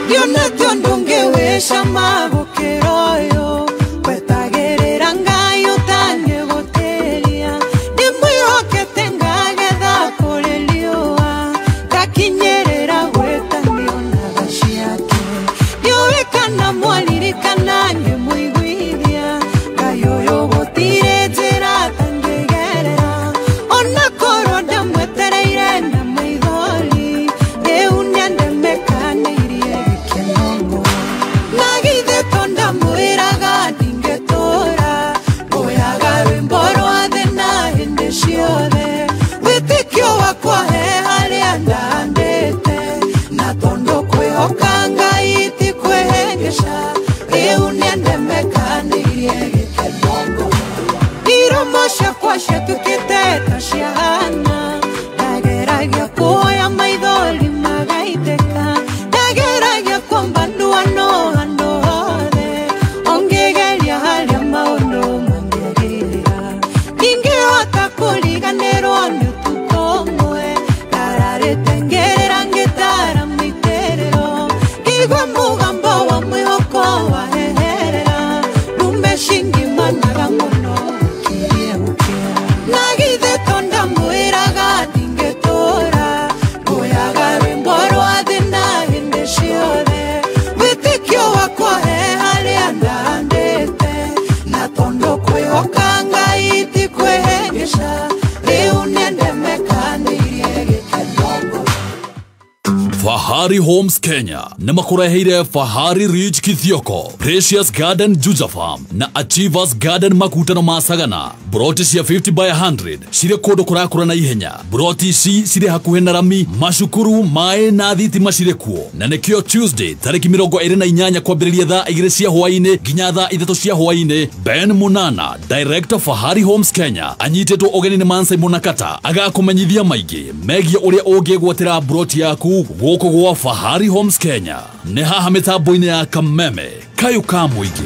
Ndionete ũndũ ũngĩ wĩ cama gũkĩra ũyũ, wetagĩrĩra Ngai ũtangĩgũtĩria. Ndĩmwĩhokete ngagetha kũrĩ riũa, ngakinyĩrĩra gwĩtanio na tha ciake. Ndiũĩ kana mwaririkana ngĩmũiguithia, Ngai ũyũ gũtirĩ njĩra atangĩgerera. Ona korwo ndamwetereire na maithori, rĩu nĩandemekanĩirie gĩkeno ngoro. Na githĩ to ndamwĩraga ndingĩtũra, ngũyaga rwĩmbo rwa thĩna hĩndĩ ciothe. Wĩtĩkio wakwa he harĩa ndandĩte, na tondũ kwĩhoka Ngai ti kwĩhĩngĩca, rĩu nĩandemekanĩirie gĩkeno ngoro. Iromo ciakwa ciatuĩkĩte ta cia Hana, ndageragia kuoya maithori magaitĩka, ndageragia kwamba ndua no handũ hothe, ongĩgeria harĩa maũndũ mangĩagĩrĩra. Ndingĩhota kũriganĩrwo nĩ ũtukũ ũmwe, ndararĩte ngĩrĩra ngĩtara mĩitĩrĩro, ngĩigua mũgambo wa mwĩhoko waheherera, ndume cingimanaga mũno gũkirie gũkĩa. Na githĩ to ndamwĩraga ndingĩtũra, ngũyaga rwĩmbo rwa thĩna hĩndĩ ciothe. Wĩtĩkio wakwa he harĩa ndandĩte, na tondũ kwĩhoka Ngai ti kwĩhĩngĩca, rĩu nĩandemekanĩirie gĩkeno ngoro. Fahari Homes Kenya nĩ makũreheire Fahari Ridge Kithioko, Precious Garden Juja Farm na Achievers Garden Makutano ma Sagana. Broti cia 50 by 100 cirĩ kũndũ kũrakũra na ihenya. Broti ici cirĩ hakuhĩ na rami, macukuru, maĩ na thitima cirĩ kuo. Na nĩkĩo Tuesday tarĩki 28 kwambĩrĩria thaa 2 cia hwaĩ-inĩ nginya thaa 3 cia hwaĩ-inĩ, Ben Munana, Director Fahari Homes Kenya, anyitĩtwo ũgeni nĩ Mansai Mũnakata agakũmenyithia maingĩ megiĩ ũrĩa ũngĩgwatĩra broti yaku gũkũ gwa Fahari Homes Kenya. Nĩ haha mĩtambo-inĩ ya Kameme kayũ ka mũingĩ.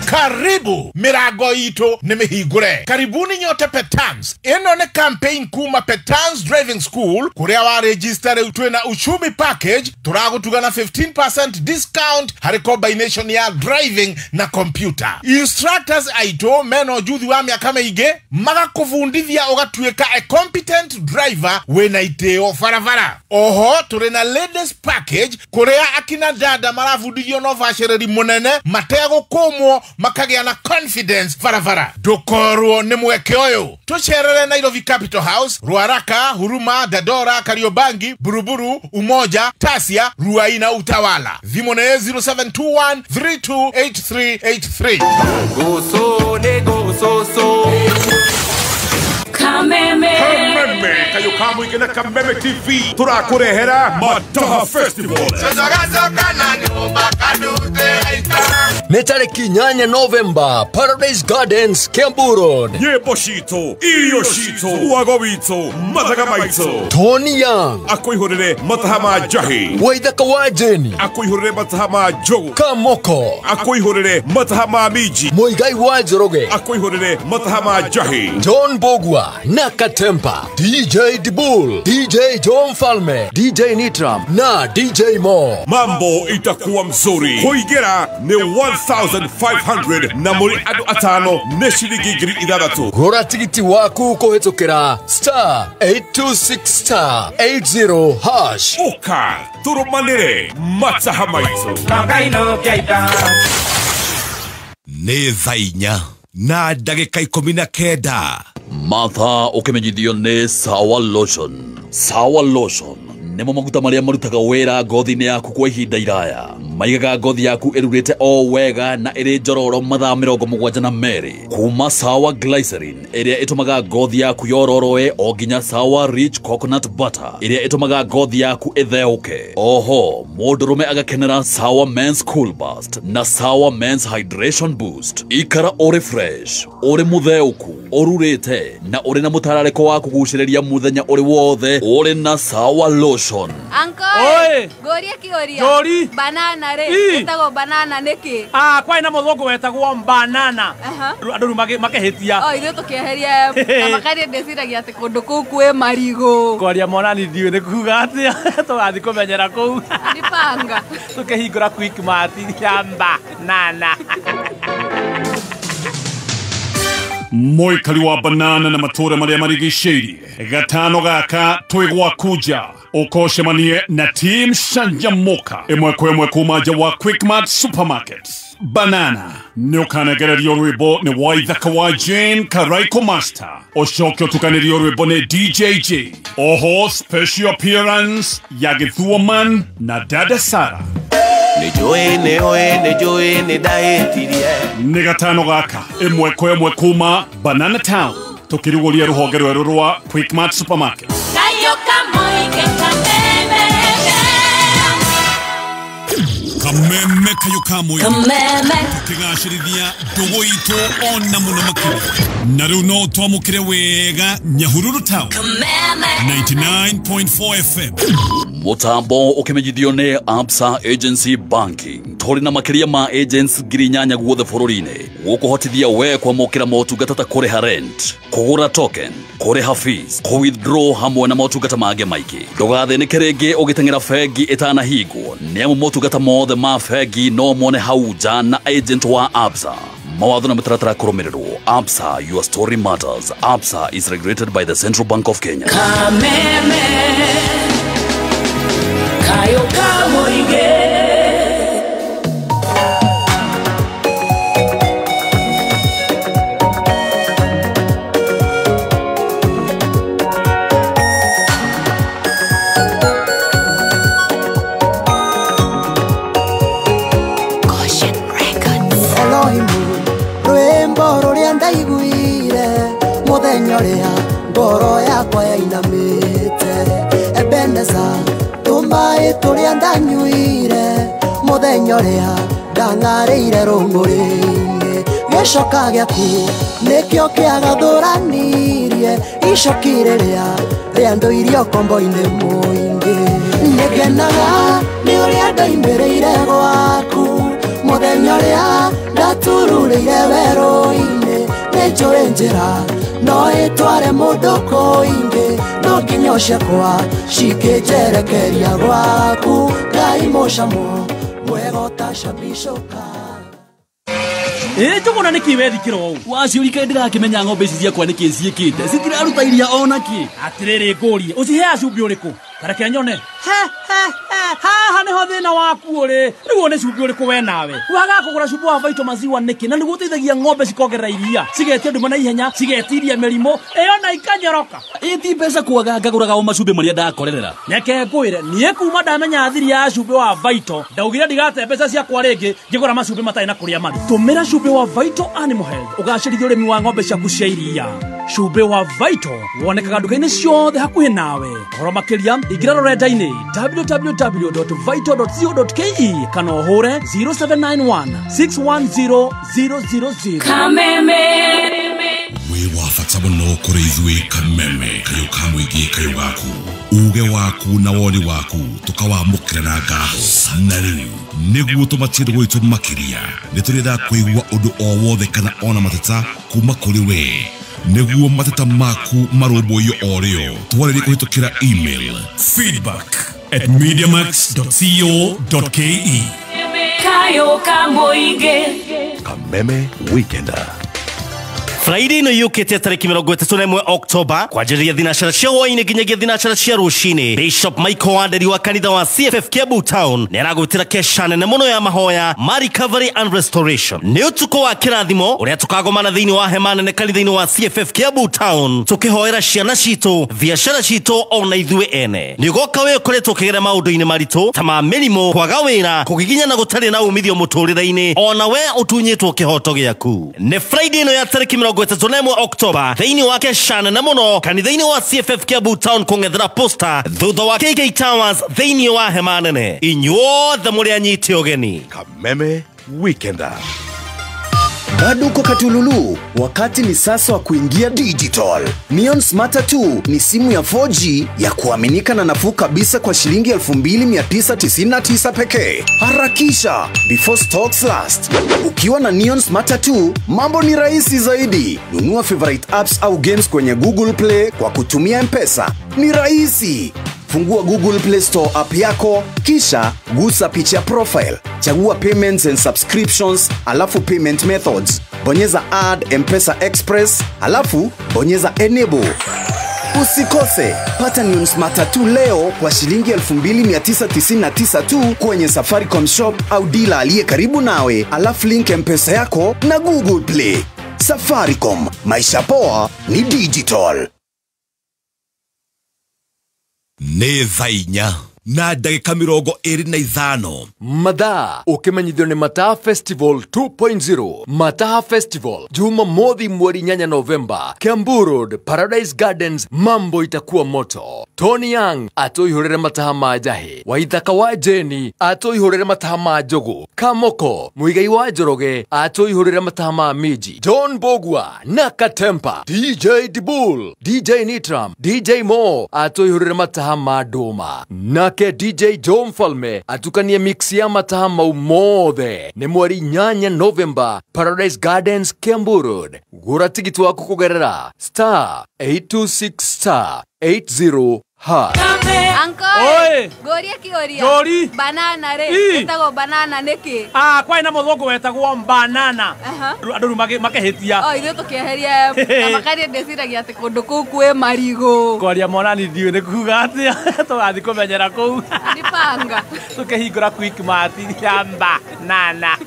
Karibu, mirango itũ nĩ mĩhingũre. Karibuni nyote Petans. Ĩno nĩ campaign kuma Petans Driving School, kũrĩa wa register rĩu twĩna uchumi package, tũragũtuga na 15% discount harĩ combination ya driving na computer. Instructors aitũ mena ũjuthi wa mĩaka mĩingĩ, magakũbundithia ũgatuĩka a competent driver wĩna itĩo barabara. Oho tũrĩ na ladies package, kũrĩa akina dada marabundithio na ũbacĩrĩri mũnene mategũkũmwo, makagĩa na confidence barabara. Ndũkorwo nĩ mweke ũyũ. Tũcerere Nairobi Capital House, Ruaraka, Huruma, Dandora, Kariobangi, Buruburu, Umoja, Tasia, Ruai na Utawala. Thimũ nĩ 0721 328383. Kameme. Kameme kayo kamũingĩ na Kameme TV tũrakũrehera Mataha Festival. Nĩ tarĩki 8 Novemba, Paradise Gardens, Kiambu Road. Nyĩmbo citũ, irio citũ, wago witũ, mathaga maitũ. Tony Young Akũihũrĩre mataha ma njahi. Waithaka wa Jeni Akũihũrĩre mataha ma njũgũ. Kamoko Akũihũrĩre mataha ma minji. Muigai wa Njoroge Akũihũrĩre mataha ma njahi. John Bogwa na Katempa, DJ Dibul, DJ John Falme, DJ Nitram na DJ Mo. Mambo itakuwa mzuri. Kũingĩra nĩ 1500 na mũrĩ andũ atano nĩ ciringi 6000. Gũra tigiti waku kũhĩtũkĩra star 826 star 80 hash. Ũka tũrũmanĩre mataha maitũ. Nĩ thaa 4:19. Mathaa ũkĩmenyithio nĩ Sawa Lotion. Sawa Lotion nĩmo maguta marĩa marutaga wĩra ngothi-inĩ yaku kwa ihinda iraya. Maigaga ngothi yaku ĩrurĩte o wega na ĩrĩ njororo mathaa 72. Kuma Sawa Glycerin ĩrĩa ĩtũmaga ngothi yaku yororoe o nginya Sawa Rich Coconut Butter ĩrĩa ĩtũmaga ngothi yaku ĩtheũke. Oho mũndũrũme agakenera Sawa Men's Cool Burst na Sawa Men's Hydration Boost. Ikara ũrĩ fresh, ũrĩ mũtheũku, ũrurĩte na ũrĩ na mũtararĩko wa kũgucĩrĩria mũthenya ũrĩ wothe ũrĩ na Sawa Lotion. Uncle, Oi. Ngoria kĩũria. Njori. Banana Banana rĩ, ĩtagwo banana nĩkĩ? Ah, kwarĩ na mũthũngũ wetagwo banana. Andũ rĩu makĩhĩtia. O ithuĩ tũkĩeheria na makaria ndĩciragia atĩ kũndũ kũu kwĩ marigũ. Kwaria mwanani ndiũĩ nĩ kuga atĩa, tũgathiĩ kũmenyera kũu. Nĩ panga. Tũkĩhingũra Quickmart ya banana. Mũikari wa banana na matũra marĩa marigicĩirie gatano gaka twĩ gwaku nja ũkocemanie na team Canjamũka ĩmwe kwa ĩmwe kuma nja wa Quickmart Supermarket. Banana nĩ ũkanegererio rwĩmbo nĩ Waithaka wa Jane Karaiko Master, ũcoke ũtukanĩrio rwĩmbo nĩ DJ J. Oho special appearance ya Gĩthuoman na Dada Sara. Nĩ gatano gaka ĩmwe kwa ĩmwe kuma Banana Town tũkĩrugũria rũhonge rwerũ rwa Quickmart Supermarket. Kameme kayo kamwe tukigacĩrithia ndũgũ itũ ona mũno makĩria na rĩu no twamũkĩre wega Nyahururu Town 99.4 FM. Mutambo ukimenyithio nĩ Absa Agency Banking. Tũrĩ na makĩria ma agents 8,000 guothe bũrũri-inĩ gũkũhotithia we kwamũkĩra motungata ta kũrĩha rent, kũgũra token, kũrĩha fees, kũ-withdraw hamwe na motungata mangĩ maingĩ. Ndũgathĩnĩke rĩngĩ ũgĩteng'era bengi ĩtanahingwo nĩ amu motungata mothe ma bengi no mone hau nja na agent wa Absa. Mawatho na mĩtaratara kũrũmĩrĩrwo. Absa, your story matters. Absa is regulated by the Central Bank of Kenya. Kameme kayo kamoige. Ngoro yakwa yainamĩte Ebeneza tũmaĩ tũrĩa ndanyuire mũthenya ũrĩa ndang'arĩire rũng'ũrĩ-inĩ gĩcoka gĩaku nĩkĩo kĩagathũranirie icoki rĩrĩa rĩandũirie ũkombo-inĩ mũingĩ nĩngenaga nĩ ũrĩa ndoimĩrĩire gwaku mũthenya ũrĩa ndatururĩire werũ-inĩ nĩnjũĩ njĩra no ĩtware mũndũ kũingĩ no nginya ciakwa cikĩnjerekeria gwaku Ngai mũcamo mwega ũtacabicũka. Njũgũna nĩkĩ wethikĩra ũũ? Waciũrika ndĩrakĩmenya ng'ombe ici ciakwa nĩkĩ ciĩkĩte citiraruta iria ona kĩ. Atĩrĩrĩ ngũrie ũciheaga cumbĩ ũrĩkũ? Kareke nyone. Haha nĩho thĩna waku ũrĩ. Rĩu nĩ cumbĩ ũrĩkũ we nawe? Wagaga kũgũra cumbĩ wa Vital Maziwa nĩkĩ? Na nĩguo ũteithagia ng'ombe cikongerera iria, cigetia nduma na ihenya, cigetiria mĩrimũ ĩyo na ikanyoroka. Ĩ ti mbeca kwaga ngagũraga o macumbĩ marĩa ndakorerera. Reke ngwĩre niĩ kuma ndamenya thiri ya cumbĩ wa Vital ndaugire ndigate mbeca ciakwa rĩngĩ ngĩgũra macumbĩ matarĩ na kũrĩa marĩ. Tũmĩra cumbĩ wa Vital Animal Health ũgacĩrithie ũrĩmi wa ng'ombe ciaku cia iria. Cumbĩ wa Vital wonekaga nduka-inĩ ciothe hakuhĩ nawe. Ũhoro makĩria ingĩra rũrenda-inĩ www.vital.co.ke kana ũhũre 0791 610 000. Kameme wĩ wa bata mũno kũrĩ ithuĩ Kameme kayo ka mũingĩ kayo gaku uge waku na woni waku tũkawamũkĩra na ngatho na rĩu nĩguo tũmatie ndũgũ itũ makĩria nĩ tũrenda kũigua ũndũ o wothe kana ona mateta kuma kũrĩ we nĩguo mateta maku marũmbũiyo o rĩo twarĩrie kũhĩtũkĩra email feedback@mediamax.co.ke. Kayo kamoige. Kameme Weekender Friday ĩno yũkĩte tarĩki 31 Oktoba kwanjĩrĩria thinacara cia hwaĩ-inĩ nginyagia thinacara cia rũcinĩ. Bishop Michael Wanderi wa kanitha wa CFF Kiambu Town nĩaragwĩtĩra kesha nene mũno ya mahoya ma recovery and restoration. Nĩ ũtukũ wa kĩrathimo ũrĩa tũkagomana thĩinĩ wa hema nene kanitha-inĩ wa CFF Kiambu Town tũkĩhoera ciana citũ, biacara citũ ona ithuĩ ene. Nĩ ũgoka wĩ ũkoretwo ũkĩgera maũndũ-inĩ maritũ ta ma mĩrimũ, kwaga wĩra, kũgiginyana gũtarĩ na umithio mũtũrĩre-inĩ, ona we ũtunyĩtwo kĩhoto gĩaku. Nĩ Friday ĩno ya tarĩki 31 Oktoba thĩinĩ wa kesha nene mũno kanitha-inĩ wa CFF Kiambu Town kũng'ethera posta thutha wa KK Towers thĩinĩ wa hema nene. Inyuothe mũrĩ anyite ũgeni. Kameme Weekender. Bado uko Katululu, wakati ni sasa wa kuingia digital. Neon Smarter 2 ni simu ya 4G ya kuaminika na nafuu kabisa kwa shilingi 2999 pekee. Harakisha before stocks last. Ukiwa na Neon Smarter 2, mambo ni rahisi zaidi. Nunua favorite apps au games kwenye Google Play kwa kutumia M-Pesa. Ni rahisi. Fungua Google Play Store app yako, kisha gusa picha profile. Chagua payments and subscriptions, alafu payment methods. Bonyeza add M-Pesa Express, alafu bonyeza enable. Usikose, pata Neon Smarter 2 leo kwa shilingi 2999 tu kwenye Safaricom shop au dealer aliye karibu nawe, alafu link M-Pesa yako na Google Play. Safaricom, maisha poa ni digital. Nĩ thaa inya na ndagĩka 25. Mathaa ũkĩmenyithio nĩ Mataa Festival 2.0. Mataa Festival Jumamothi mweri 8 Novemba, Kiambu Road, Paradise Gardens. Mambo itakuwa moto. Tony Young atũihũrĩre mataha ma njahi, Waithaka wa Jeni atũihũrĩre mataha ma njogu, Kamoko Muigai wa Njoroge atũihũrĩre mataha ma minji, John Bogwa na Katempa, DJ Dibul, DJ Nitram, DJ Mo atũihũrĩre mataha ma ndũma, nake DJ Joe Mfalme atukanie mix ya mataha mau mothe. Nĩ mweri 8 Novemba, Paradise Gardens, Kiambu Road. Gũra tigiti waku kũgerera star 826 star 80 ha. Uncle, goria kioria. Jori. Banana re. Etagwo banana niki? Ah, kwai na muthungu wetagwo banana. Andu riu makehitia. Oh, ithuĩ tũkĩeheria na makaria ndeciragia atĩ kũndũ kũu kwĩ marigũ. Kwaria mwanani ndiũĩ nĩ kuga atĩa. Tũgathiĩ kũmenyera kũu. Nĩ panga. Tũkĩhingũra Quickmart ya banana.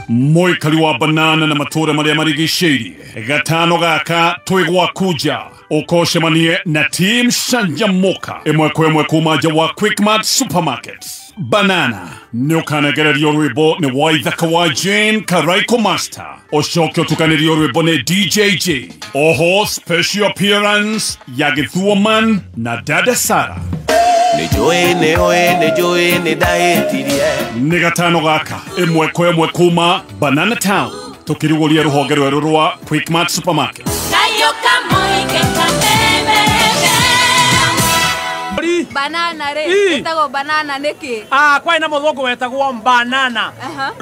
Mũikari wa banana na matũra marĩa marigicĩirie, gatano gaka twĩ gwaku nja ũkocemanie na team Canjamũka ĩmwe kwa ĩmwe kuma nja wa Quickmart Supermarket. Banana nĩ ũkanegererio rwĩmbo nĩ Waithaka wa Jane Karaiko Master, ũcoke ũtukanĩrio rwĩmbo nĩ DJ J. Oho special appearance ya Gĩthuoman na Dada Sara. Nĩ gatano gaka ĩmwe kwa ĩmwe kuma Banana Town, tũkĩrugũria rũhonge rwerũ rwa Quickmart Supermarket. Banana re. Etagwo banana niki? Ah, kwai na muthungu wetagwo banana.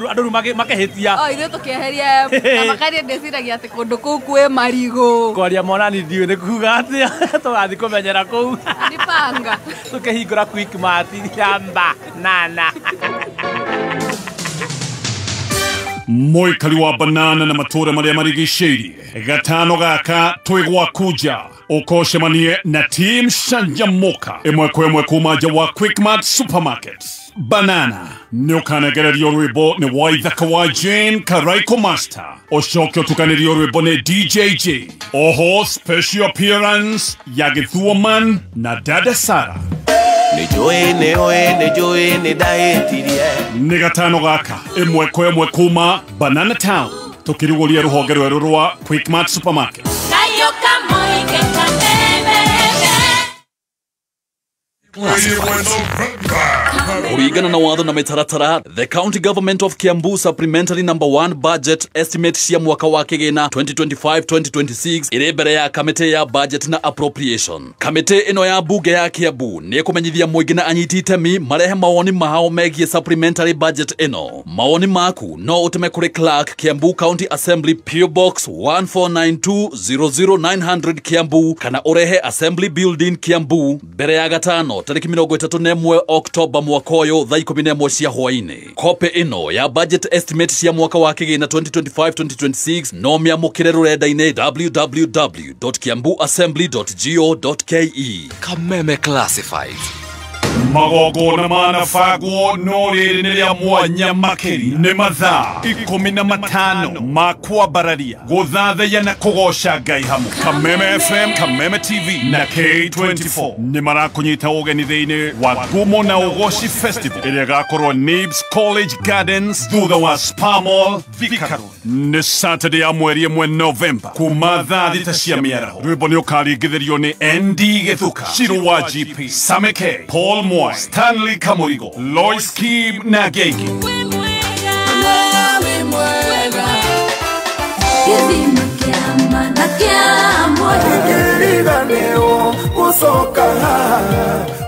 Andu riu makehitia. Oh, ithuĩ tũkĩeheria na makaria ndeciragia atĩ kũndũ kũu kwĩ marigũ. Kwaria mwanani ndiũĩ nĩ kuga atĩa. Tũgathiĩ kũmenyera kũu. Nĩ panga. Tũkĩhingũra Quickmart ya banana. Mũikari wa banana na matũra marĩa marigicĩirie, gatano gaka twĩ gwaku nja ũkocemanie na team Canjamũka ĩmwe kwa ĩmwe kuma nja wa Quickmart Supermarket. Banana nĩ ũkanegererio rwĩmbo nĩ Waithaka wa Jane Karaiko Master, ũcoke ũtukanĩrio rwĩmbo nĩ DJ J. Oho special appearance ya Gĩthuoman na Dada Sara. Nĩ gatano gaka ĩmwe kwa ĩmwe kuma Banana Town, tũkĩrugũria rũhonge rwerũ rwa Quickmart Supermarket. Kulingana na watho na mitaratara, the County Government of Kiambu Supplementary Number 1 Budget Estimate cia mwaka wa kĩgĩna 2025-2026 ĩrĩ mbere ya kamĩtĩ ya Budget na Appropriation. Kamĩtĩ ĩno ya bunge ya Kiambu nĩ ĩkũmenyithia mũingĩ na anyiti itemi marehe mawoni mao megiĩ supplementary budget ĩno. Mawoni maku no ũtũme kũrĩ Clerk, Kiambu County Assembly, PO Box 1492-00900 Kiambu, kana ũrehe Assembly Building Kiambu mbere ya gatano tarĩki 31 Oktoba mwaka ũyũ thaa 11 cia hwaĩ-inĩ. Kope ĩno ya budget estimate cia mwaka wa kĩgĩna 2025-2026 no mĩamũkĩre rũrenda-inĩ www.kiambuassembly.go.ke. Kameme Classified. Magongona manabangwo no rĩrĩ nĩ rĩa mwanya makĩria. Nĩ mathaa 15 ma kwambararia, gũthathaiya na kũgoca Ngai hamwe. Kameme FM, Kameme TV na K24 nĩ marakũnyita ũgeni thĩinĩ wa Ngumo na Ũgoci Festival ĩrĩa ĩgakorwo Nibs College Gardens thutha wa Spa Mall Thika Road. Nĩ Saturday ya mweri 1 Novemba kuma thaa 6 cia mĩaraho. Rwĩmbo nĩ ũkaringithĩrio nĩ ND Gĩthuka, Shiro wa GP, Sameke, Paul Mwai, Stanley Kamurigo, Lois Kim na Gegi. mwega Gĩthima kĩa mana kĩa muoyo Gucoka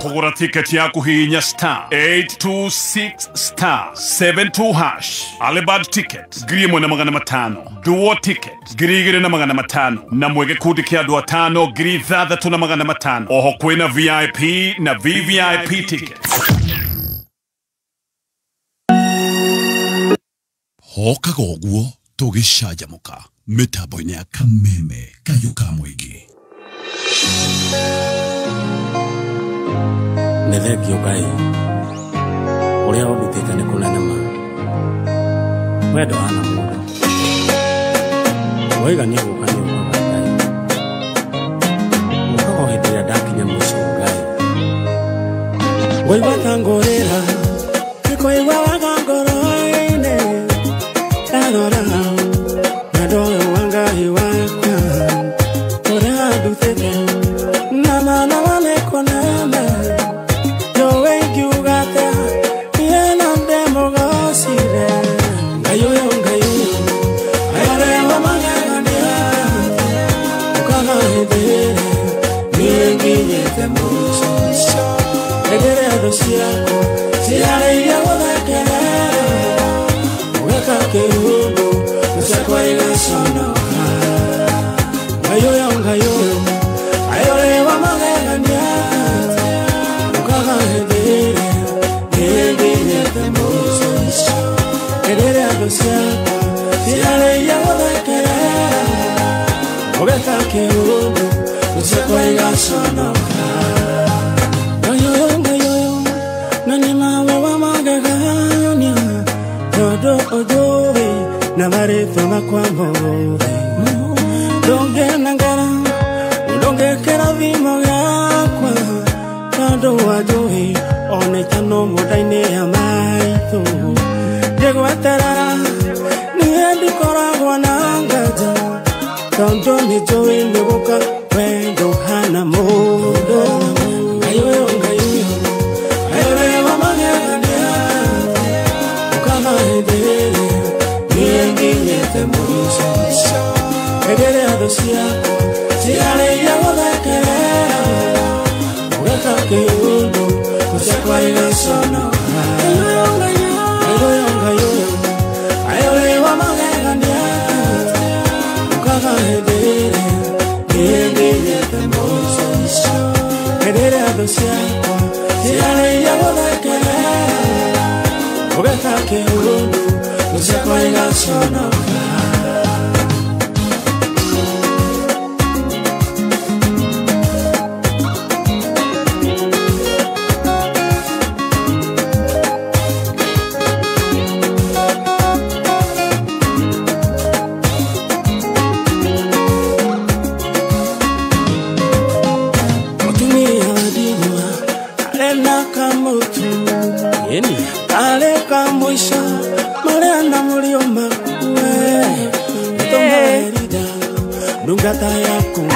Kugura tiketi yaku hihinya star 826 star 72 hash. Alibad ticket 1500. Duo ticket 2500. Na mwege kundi kia andũ atano 6500. Oho kwina VIP na VVIP ticket. Hokaga ũguo tũgĩcanjamũka mĩtambo-inĩ ya Kameme kayũ ka mũingĩ. Nĩ thengio Ngai ũrĩa ũndutĩte nĩ kũnene ma we ndũhana mũndũ woiga nĩ ũgũka nĩ ũkaga Ngai ũkaga o hĩndĩ ĩrĩa ndakinya mũico Ngai ngũigua ta ngũrĩra nĩkũiguaga ngoro-inĩ ndarora wendo ũyũ wa Ngai wakwa ũrĩa andutĩte na mana nĩ kũnene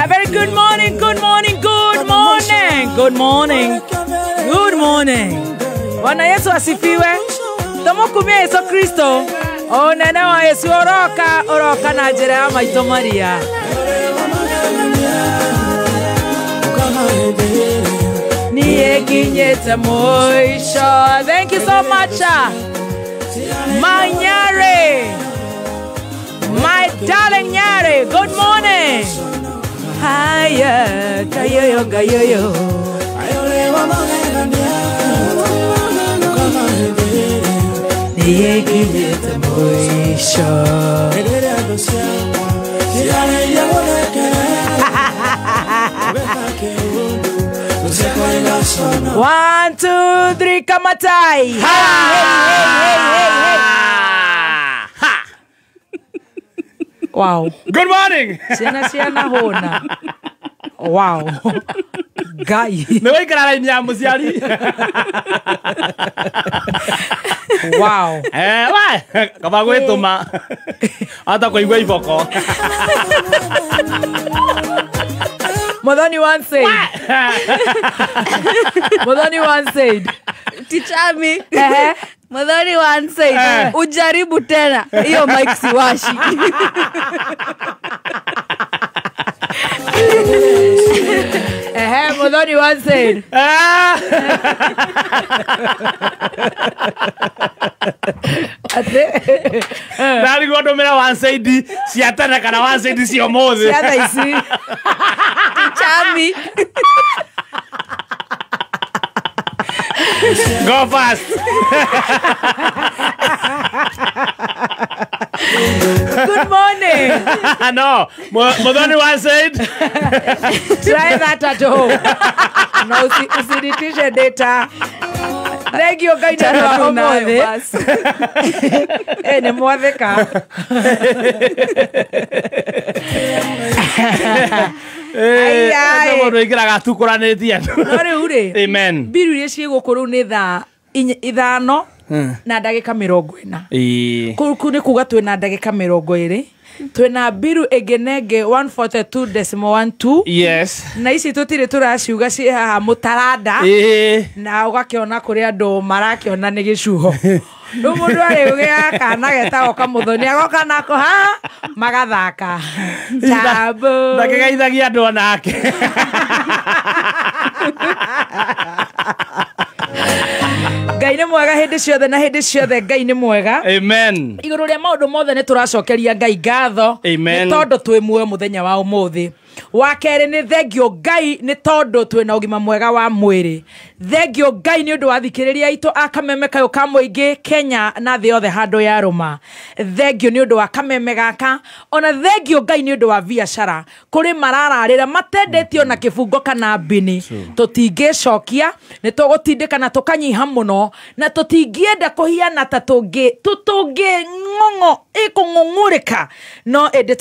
A very good morning, good morning, good morning, good morning, good morning. Bwana Yesu asifiwe. Tumukumie Yesu Kristo. Onene wa Yesu oroka, oroka na njĩra ya maitũ Maria. Niĩ nginyĩte mũico. Thank you so much. My Nyare. My darling Nyare, good morning. Haya, kayoyo, kayoyo. Niĩ nginyĩte mũico. 1, 2, 3, kamatai. Hey, hey, hey, hey, hey. Wow. Good morning. Ciana ciana hona. Wow. Ngai. Nĩ waikara raini ya mũciari. Wow. We, kaba gwĩtũma. Ata kũigua iboko. Muthoni once said. Muthoni once said. Teacher me. Muthoni one side. Ujaribu tena. Hiyo mic siwashi. Muthoni one side. Ndarigwo ndumira one side cia tene kana one side cia umuthi. Cia thaa ici. Chami. Go fast. Good morning. No, Muthoni one side. Try that at home. No, usinitishe data. Thank you guys for umuthi. Nĩ mwatheka. Ai. Mũndũ aingĩraga atukũranĩtie andũ. No rĩu rĩ. Amen. Mbiru iria ciĩ gũkũ rĩu nĩ thaa 5 na ndagĩka 40. Kũu nĩ kuga twĩna ndagĩka 20. Twĩna mbiru ĩngĩ nenge 142.12. Yes. Na ici tũtirĩ tũraciuga ciĩ haha mũtaranda. Na ũgakĩona kũrĩ andũ marakĩona nĩ gĩcuho. Rĩu mũndũ arĩũgĩa kana getagwo Kamuthoni agoka nako haha magathaka. Tambo. Ndakĩgeithagia andũ onake. Ngai nĩ mwega hĩndĩ ciothe na hĩndĩ ciothe Ngai nĩ mwega. Amen. Igũrũ rĩa maũndũ mothe nĩ tũracokeria Ngai ngatho. Amen. Nĩ tondũ twĩ muoyo mũthenya wa ũmũthĩ. Wa kerĩ nĩ thengio Ngai nĩ tondũ twĩna ũgima mwega wa mwĩrĩ. Thengio Ngai nĩ ũndũ wa thikĩrĩria aitũ a Kameme kayũ ka mũingĩ Kenya na thĩ yothe handũ ya rũma. Thengio nĩ ũndũ wa kameme gaka. Ona thengio Ngai nĩ ũndũ wa biacara. Kũrĩ marararĩra matendetio na kĩbungo kana mbini. Tũtingĩcokia nĩ tũgũtindĩka na tũkanyiha mũno na tũtingĩenda kũhiana ta tũngĩ tũtũngĩ ng'ong'o ĩkũng'ung'ũrĩka no ĩndĩ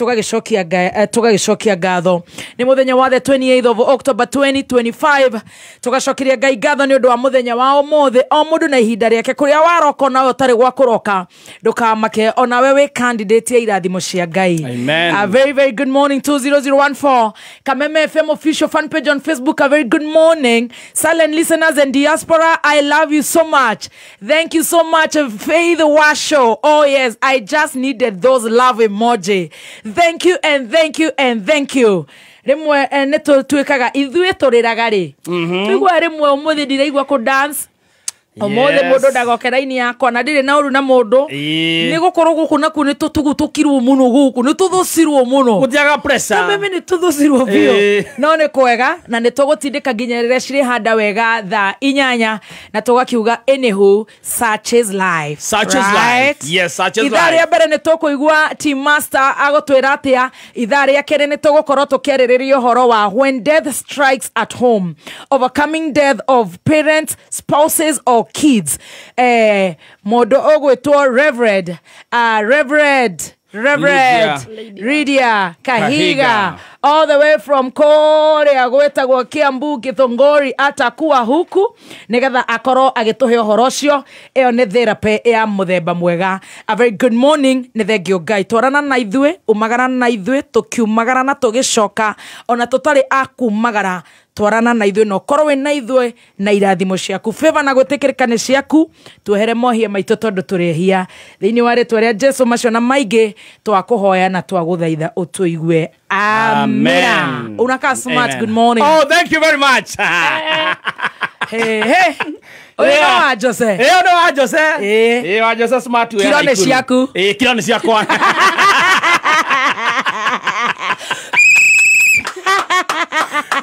tũgagĩcokia ngatho. Nĩ mũthenya wa the 28th of October 2025 tũgacokeria Ngai ngatho nĩ ũndũ wa mũthenya wa ũmũthĩ. O mũndũ na ihinda rĩake kũrĩa waroka nawe ũtarĩ gwa kũroka ndũkamake onawe wĩ candidate ya irathimo cia Ngai. Amen. A very very good morning 20014 Kameme FM official fan page on Facebook. A very good morning silent listeners and diaspora. I love you so much. Thank you so much, Faith Washo. Oh yes, I just needed those love emoji. Thank you and thank you and thank you. Rimwe nĩ tũtuĩkaga ithuĩ tũrĩraga rĩ tũigua rĩmwe ũmũthĩ ndiraigua kũ dance ũmũthĩ mũndũ ndagoke raini yakwa na ndirĩ na ũru na mũndũ nĩ gũkorwo gũkũ nakuo nĩ tũtugutũkirwo mũno gũkũ nĩ tũthũcirwo mũno gũtiaga pressure mimi nĩ tũthũcirwo biũ no nĩ kwega na nĩ tũgũtindĩka nginya rĩrĩa cirĩhanda wega thaa 8 na tũgakiuga anywho such is life. Such is life. Yes, such is life. Ithaa rĩa mbere nĩ tũkũigua team master agũtwĩra atĩa. Ithaa rĩa kerĩ nĩ tũgũkorwo tũkĩarĩrĩria ũhoro wa when death strikes at home, overcoming death of parents, spouses or kids. Mũndũ ũgwĩtwo Reverend Lydia Kahiga all the way from kũrĩa gwĩtagwo Kiambu Githũngũri atakuwa huku nĩgetha akorwo agĩtũhe ũhoro ũcio. Ĩyo nĩ therapy ya mũthemba mwega. A very good morning. Nĩ thengio Ngai twarana na ithuĩ umagara na ithuĩ tũkiumagara na tũgĩcoka ona tũtarĩ a kumagara twarana na ithuĩ na ũkorwo wĩ na ithuĩ na irathimo ciaku favor na gwĩtĩkĩrĩka nĩ ciaku tuohere mohia maitũ tondũ tũrĩ ehia thĩinĩ wa rĩtwa rĩa Jesu macio na maingĩ twakũhoya na twagũthaitha ũtũigue. Amen. Unakaa smart. Amen. Good morning. Oh, thank you very much. Hey, hey. Ũyũ no wa Jose. Ũyũ no wa Jose. Wa Jose smart. Kiro nĩ ciaku. Kiro nĩ ciakwa.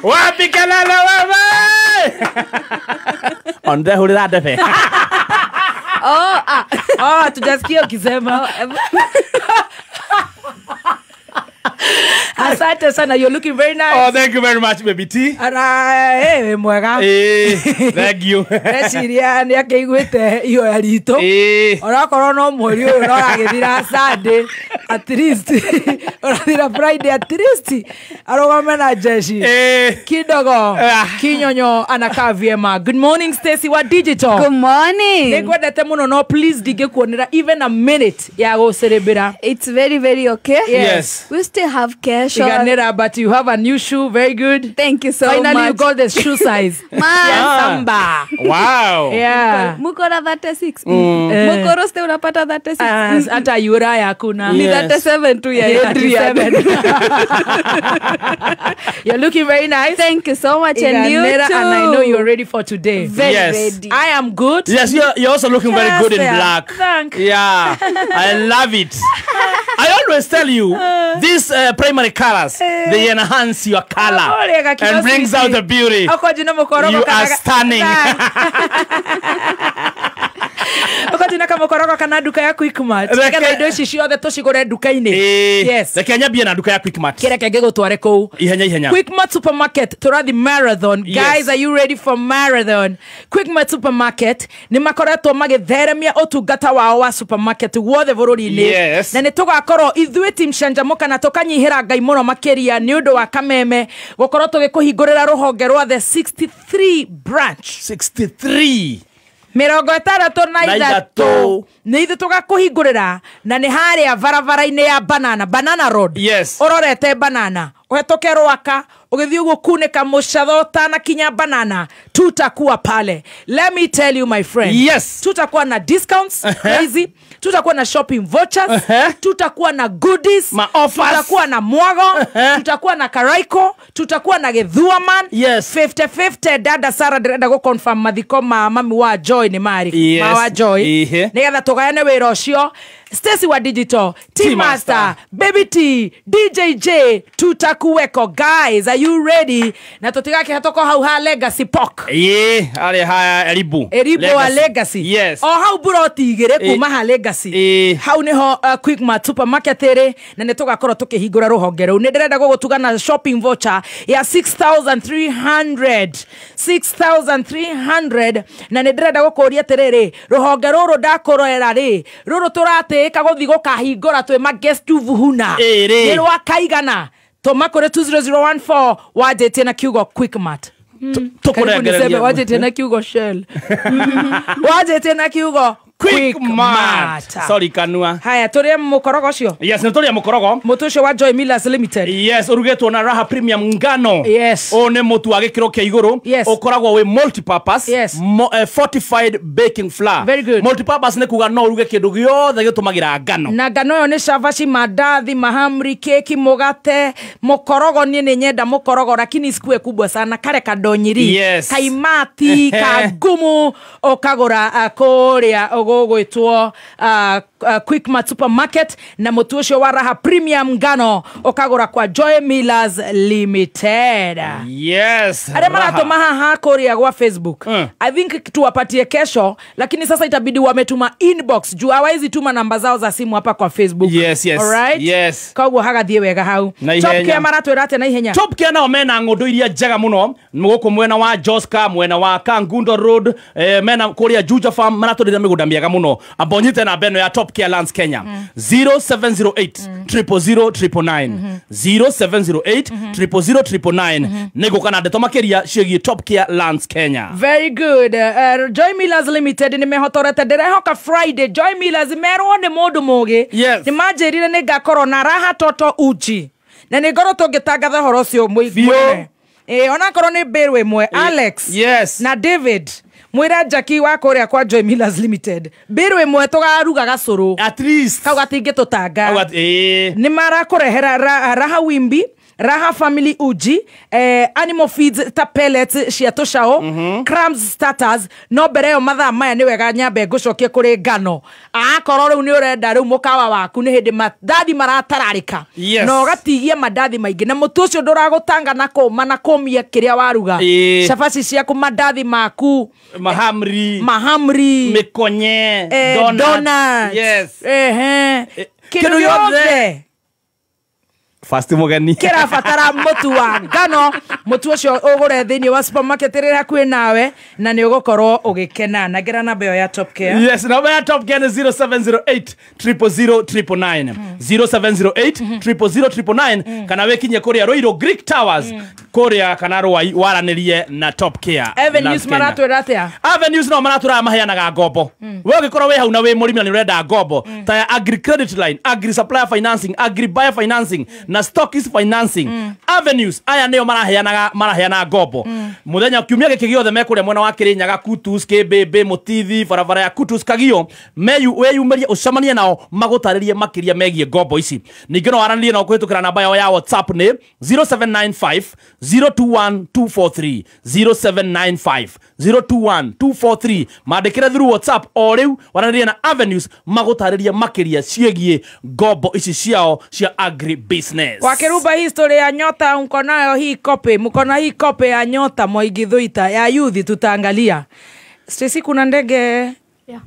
Wapi kelele wewe? Onde hurira ndebe. Oh, ah. Oh, tujasikia ukisema. Asante sana, you're looking very nice. Oh, thank you very much, baby T. Ara, mwega. Thank you. Eciria nĩ akĩiguĩte ihoya ritũ. Onakorwo no mweri ũyũ no ragĩthira Sunday. At least ũrathira Friday at least arũgame na jeshi kidogo kinyonyo anakaa vyema. Good morning Stacy wa digital. Good morning. Nĩngwendete mũno no please ndingĩkuonera even a minute ya gũcerebera. It's very very okay. Yes. We still have cash. Iganera, but you have a new shoe. Very good. Thank you so Finally much. You got the shoe size. Man. Samba. Wow. Yeah. Mukora 36. Mukoro ste unapata 36. Hata yura hakuna. Ni 37 tu ya Adrian. You're looking very nice. Thank you so much. And you too. And I know you're ready for today. Very ready. I am good. Yes, you're also looking very good in black. Thank. Yeah. I love it. I always tell you, these primary colors, they enhance your color and brings out the beauty. You are stunning. Ũkatuna kama ũkoragwo kana nduka ya Quickmart. Nĩgetha indo ici ciothe tũcigũre nduka-inĩ. Yes. Reke nyambie na nduka ya Quickmart. Kĩreke ngĩgũtware kũu. Ihenya ihenya. Quickmart Supermarket tũrathi marathon. Guys, are you ready for marathon? Quickmart Supermarket nĩ makoretwo magĩtheremia ũtungata wao wa supermarket guothe bũrũri-inĩ. Yes. Na nĩ tũgakorwo ithuĩ team Canjamũka na tũkanyihĩra Ngai mũno makĩria nĩ ũndũ wa Kameme gũkorwo tũgĩkũhingũrĩra rũhonge rwa the 63 branch. 63. 63 nä ithuä tå gakå ra na nä harä a barabara-inä ya banana road. Yes. Ũrorete banana ũhetũke Rwaka ũgĩthiĩ ũguo kunĩka mũcatho ũtanakinya banana, tutakuwa pale. Let me tell you my friend. Yes. Tutakuwa na discounts crazy, tutakuwa na shopping vouchers, tutakuwa na goodies, ma offers, tutakuwa na mwago, tutakuwa na karaiko, tutakuwa na Githuaman. Yes. 50-50. Dada Sarah ndĩrenda gũ confirm mathiko ma mami wa Joy nĩ marĩ. Yes. Ma wa Joy. Nĩgetha tũgayane wĩra ũcio. Stacy wa digital, T Master, Baby T, DJJ, tutakuweko. Guys, are you ready? Na tutigakĩhetũka hau ha Legacy Park. Ĩĩ, harĩa ha Eribu. Eribu wa Legacy. Yes. O hau buroti igĩrĩ kuma ha Legacy. Hau nĩho Quickmart Supermarket ĩrĩ na nĩ tũgakorwo tũkĩhingũra rũhonge rũu. Nĩ ndĩrenda gũgũtuga na shopping voucher ya 6300. 6300 na nĩ ndĩrenda gũkũria atĩrĩrĩ, rũhonge rũrũ ndakũrorera rĩ, rũrũ tũratĩĩka gũthiĩ gũkahingũra twĩ ma guest vuhuna. Nĩ rwa kaigana. Tũma kũrĩ 20014 wanjĩtie na kiugo Quickmart. Tũkũrengereria wanjĩtie na kiugo Shell. Wanjĩtie na kiugo Quickmart. Sorry kanua. Haya, tũrĩe mũkorogo ũcio. Yes, nĩ tũrĩe mũkorogo. Mũtu ũcio wa Joy Millers Limited. Yes, ũrugĩtwo na Raha Premium ngano. Yes. Ũyũ nĩ mũtu wa gĩkĩro kĩa igũrũ. Yes. Ũkoragwo wĩ multipurpose. Yes. Fortified baking flour. Very good. Multipurpose nĩ kuga no ũruge kĩndũ gĩothe gĩtũmagĩra ngano. Na ngano ĩyo nĩ cabaci, mandathi, mahamri, keki, mũgate, mũkorogo. Niĩ nĩ nyenda mũkorogo lakini isikue kubwa sana, kare kadonyiri. Yes. Kaimati, kagumu, ũkagũra kũrĩa ũgũgwĩtwo Quickmart Supermarket na mũtu ũcio wa Raha Premium ngano ũkagũra kwa Joy Millers Limited. Yes. Arĩa maratũma haha kũrĩa gwa Facebook. I think tuwapatie kesho, lakini sasa itabidi wametuma inbox juu hawawezi tuma namba zao za simu hapa kwa Facebook. Yes, yes. All right? Yes. Koguo hagathiĩ wega hau. Top Care maratwĩra atĩa na ihenya? Top Care nao mena ng'ũndũ iria njega mũno gũkũ mwena wa Joska, mwena wa Kangundo Road, mena kũrĩa Juja Farm maratũrĩra mĩgũnda mĩega mũno. Amba ũnyite namba ĩno ya Top Care Lands Kenya. 0708 000 999. 0708 000 999. Nĩngũka na ndeto makĩria ciĩgiĩ Top Care Lands Kenya. Very good. Joy Millers Limited nĩ mehotorete. Ndĩrehoka Friday Joy Millers merwo nĩ mũndũ mũgĩ. Yes. Nĩ manjĩrire nĩ ngakorwo na Raha Toto Uji na nĩ ngorwo tũngĩtangatha ũhoro ũcio mũingĩ. Onakorwo nĩ mbĩrũ ĩmwe Alex. Yes. Na David mwira Jackie wa kũrĩa kwa Joy Millers Limited mbĩrũ ĩmwe tũgaruga gacũrũ at least kau gatingĩtũtanga. Nĩ marakũrehera Raha Wimbi, Raha Family Uji, animal feeds ta pellets cia tũcaũ, crumbs starters. No mbere ĩyo mathaa maya nĩ wega nyambe ngũcokie kũrĩ ngano. Akorwo rĩu nĩ ũrenda rĩu mũkawa waku nĩ hĩndĩ mandathi maratararĩka. Yes. Na ũgatigia mandathi maingĩ na mũtu ũcio ndũragũtanga na kũma na kũmia kĩrĩa waruga. Cabaci ciaku, mandathi maku, mahamri, mĩkonye, donuts. Yes. Kĩndũ gĩothe. Fast mugeni kĩrabatara mũtu wa ngano. Mũtu ũcio ũgũre thĩinĩ wa supermarket ĩrĩa hakuhĩ nawe na nĩ ũgũkorwo ũgĩkena. Na ngera namba ĩyo ya Top Care. Yes, namba ya Top Care ni 0708 000 999. 0708 000 999 kana wekinye kũrĩa Roiro Greek Towers kũrĩa kana Rwai waranĩrie na Top Care. Avenues maratwĩra atĩa? Avenues no maratwĩra maheanaga ngombo. We ũngĩkorwo wĩ hau na wĩ mũrĩmi na nĩ ũrenda ngombo ta ya Agri Credit Line, Agri Supplier Financing, Agri Buyer Financing na Stockist Financing. Avenues aya nĩo maraheana ngombo. Mũthenya kiumia gĩkĩ gĩothe mekũrĩa mwena wa Kĩrĩnyaga, Kutus, Kĩmbĩmbĩ, Mũtithi, barabara ya Kutus Kagio, weyumĩrie ũcemanie nao magũtarĩrie makĩria megiĩ ngombo ici. Ningĩ no waranĩrie nao kũhĩtũkĩra namba yao ya WhatsApp nĩ 0795 021 243 0795 021 243. Mandĩkĩre through WhatsApp o rĩu waranĩrie na Avenues magũtarĩrie makĩria ciĩgiĩ ngombo ici ciao cia agri business. Kwa Keruba history ya nyota mko nayo hii kope, mko na hii kope ya nyota Mwaigithuita ya youth tutaangalia. Stacy, kuna ndege yeah.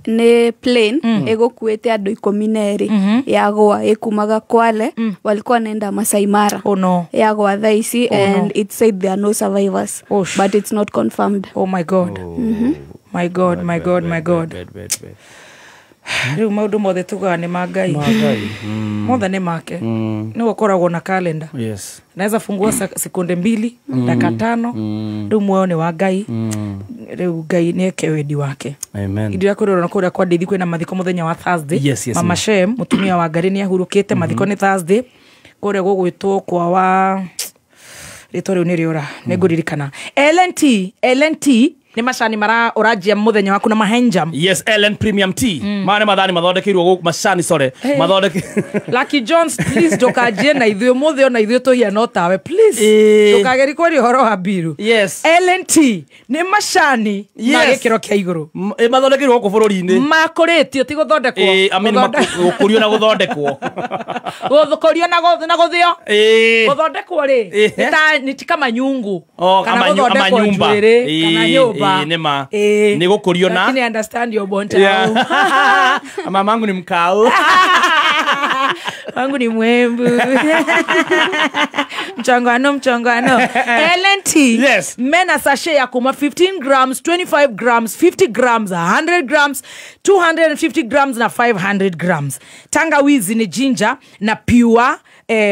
Ni plane ĩgũkuĩte andũ 12 yagwa ĩkumaga Kwale, walikuwa naenda Masai Mara. Oh no. Yagwa thaa ici and it said there are no survivors. Oh, but it's not confirmed. Oh my God. My God, my God, my God. Rĩu maũndũ mothe tugaga nĩ ma Ngai. Mothe nĩ make. Nĩ ũkoragwo na kalenda. Yes. Naweza fungua sekunde 2, dakika 5. Rĩu muoyo nĩ wa Ngai. Rĩu Ngai nĩ eke wendi wake. Amen. Indira kũrora kũrĩa kwa Ndeithi kwĩna mathiko mũthenya wa Thursday. Yes, yes, Mama Shem mũtumia wa Ngai nĩ ahurũkĩte, mathiko nĩ Thursday. Kũrĩa gũgwĩtwo kwa wa rĩtwa rĩu nĩ rĩora, nĩ ngũririkana. LNT nĩ macani mara ũranjia mũthenya waku na mahenjam. Yes, LN Premium Tea. Maya nĩ mathani mathondekeirwo gũkũ macani sorry. Hey. Mathondeke Lucky Jones, please ndũkanjie na ithuĩ ũmũthĩ ona ithuĩ tũhiana o tawe, please. Ndũkagerie kwaria ũhoro wa mbiru. Yes. LNT nĩ macani ma gĩkĩro kĩa igũrũ. Mathondekeirwo gũkũ bũrũri-inĩ. Makũrĩtio ti gũthondekwo. I mean gũkũrio na gũthondekwo. Gũkũrio na gũthĩo. Gũthondekwo rĩ nĩ ti kama nyungu. Kana gũthondekwo njuĩrĩ kana nyũmba. Nema ni gũkũrio na lakini understand your bonta. Yeah. Mamangu ni mkao. Wangu ni mwembu. Mchangano mchangano. LNT. Yes. Mena sachet ya kuma 15 grams, 25 grams, 50 grams, 100 grams, 250 grams na 500 grams. Tangawizi ni ginger na pure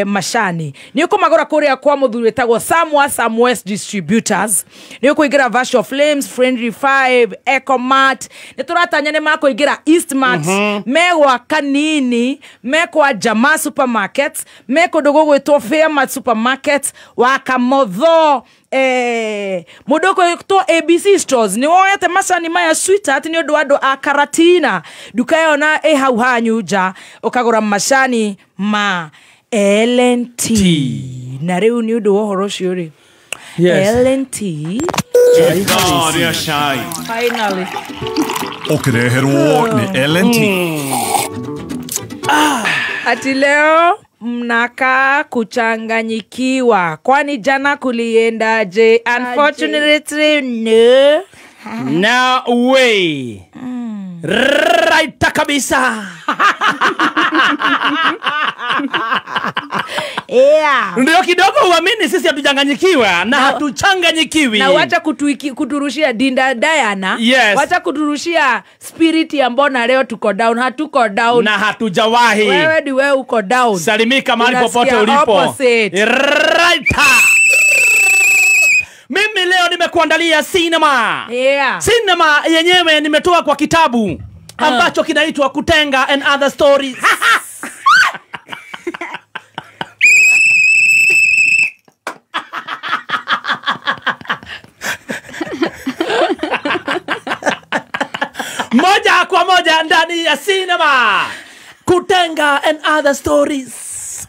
mashani. Ni uko magora kũrĩa kwa mũthuri wĩtagwo Samwa Samwest Distributors. Ni uko igera Vasho Flames, Friendly 5, Ecomart. Ni tũratanya nĩ makũingĩra Eastmart, megwa Kanini, mekwa Jamaa Supermarkets, me kũndũ gũgwĩtwo Fairmart Supermarket, wa Kamotho, mũndũ ũgwĩtwo ABC Stores. Nĩ woete macani maya sweetheart nĩ ũndũ wa andũ a Karatina. Nduka ĩyo na ĩ hau hanyu nja ũkagũra macani ma LNT. Na rĩu nĩ ũndũ wa ũhoro ũcio rĩ. Yes. LNT. Finally. Ũkĩreherwo nĩ LNT. Ati leo mnakaa kuchanganyikiwa. Kwani jana kuliendaje? Unfortunately, no. No way. Right kabisa. Yeah. Ndio kidogo uamini sisi hatuchanganyikiwa na hatuchanganyikiwi. Na wacha kuturushia Dinda Diana. Yes. Wacha kuturushia spirit ya mbona leo tuko down, hatuko down. Na hatujawahi. Wewe ni wewe uko down. Salimika mahali popote ulipo. Opposite. Right. Mimi leo nimekuandalia cinema. Yeah. Cinema yenyewe nimetoa kwa kitabu ambacho kinaitwa Kutenga and Other Stories. Moja kwa moja ndani ya cinema. Kutenga and Other Stories.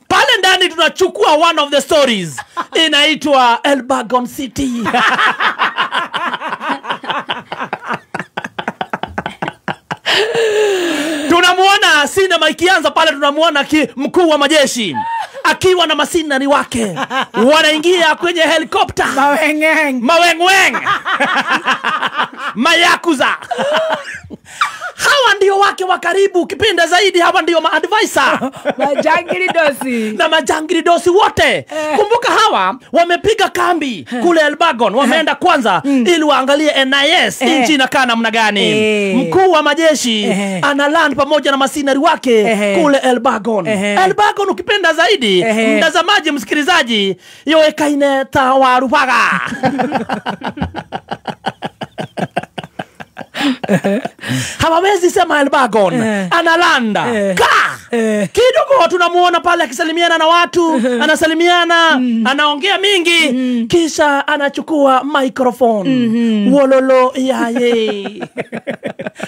Pale ndani tunachukua one of the stories. Inaitwa Elbagon City. Tunamuona sinema ikianza pale, tunamuona mkuu wa majeshi Akiwa na masinari wake wanaingia kwenye helikopta mawengeng mawengweng mayakuza. Hawa ndio wake wa karibu, kipenda zaidi hawa ndio maadvisor majangilidosi na majangilidosi wote. Kumbuka hawa wamepiga kambi kule Elbagon, wameenda kwanza ili waangalie NIS nchi inakaa namna gani. Mkuu wa majeshi ana land pamoja na masinari wake kule Elbagon. Elbagon ukipenda zaidi, mtazamaji msikilizaji, yoekaine tawarupaga. Hawawezi sema Elbagon analanda ka kidogo tunamuona pale akisalimiana na watu, anasalimiana, anaongea mingi, kisha anachukua microphone. Wololo yaye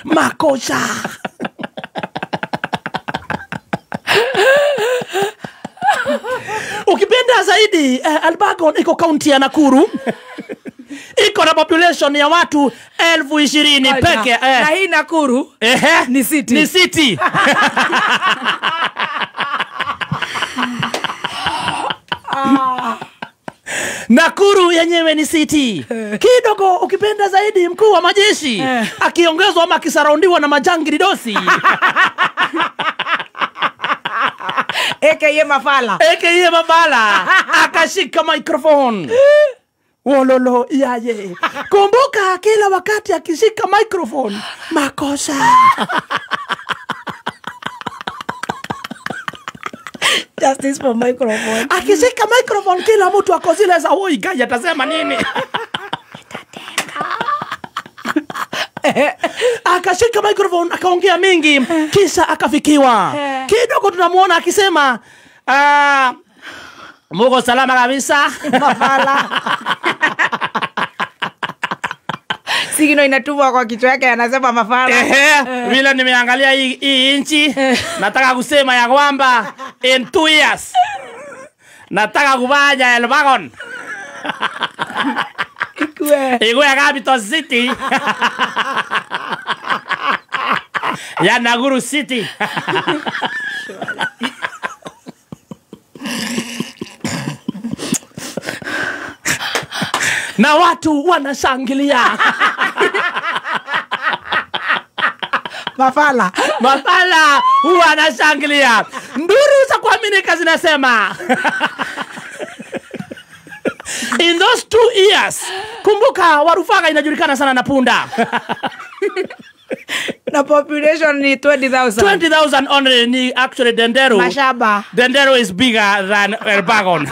makosa. Ukipenda zaidi, Elbagon iko kaunti ya Nakuru. Iko na population ya watu 20,000 peke. Na hii Nakuru ni city. Ni city. Nakuru yenyewe ni city. Kidogo ukipenda zaidi, mkuu wa majeshi akiongezwa ama akisaraundiwa na majangilidosi AKA Mafala. AKA Mafala akashika microphone. Wololo yaye. Kumbuka kila wakati akishika microphone makosa. Justice for microphone. Akishika microphone kila mtu ako zile za woi guy atasema nini? Akashika microphone akaongea mingi kisha akafikiwa. Kidogo tunamuona akisema muko salama kabisa. Mafala. Sigino inatumwa kwa kichwa yake anasema mafala. Vile nimeangalia hii inchi, nataka kusema ya kwamba in 2 years nataka kufanya Elbagon ikue capital city ya Nakuru City. Na watu wanashangilia. Mafala. Mafala wanashangilia. Nduru za kuaminika zinasema. In those 2 years, kumbuka Warufaga inajulikana sana na punda. Na population ni 20,000. 20,000 only ni actually Denderu. Mashaba. Denderu is bigger than Elbagon.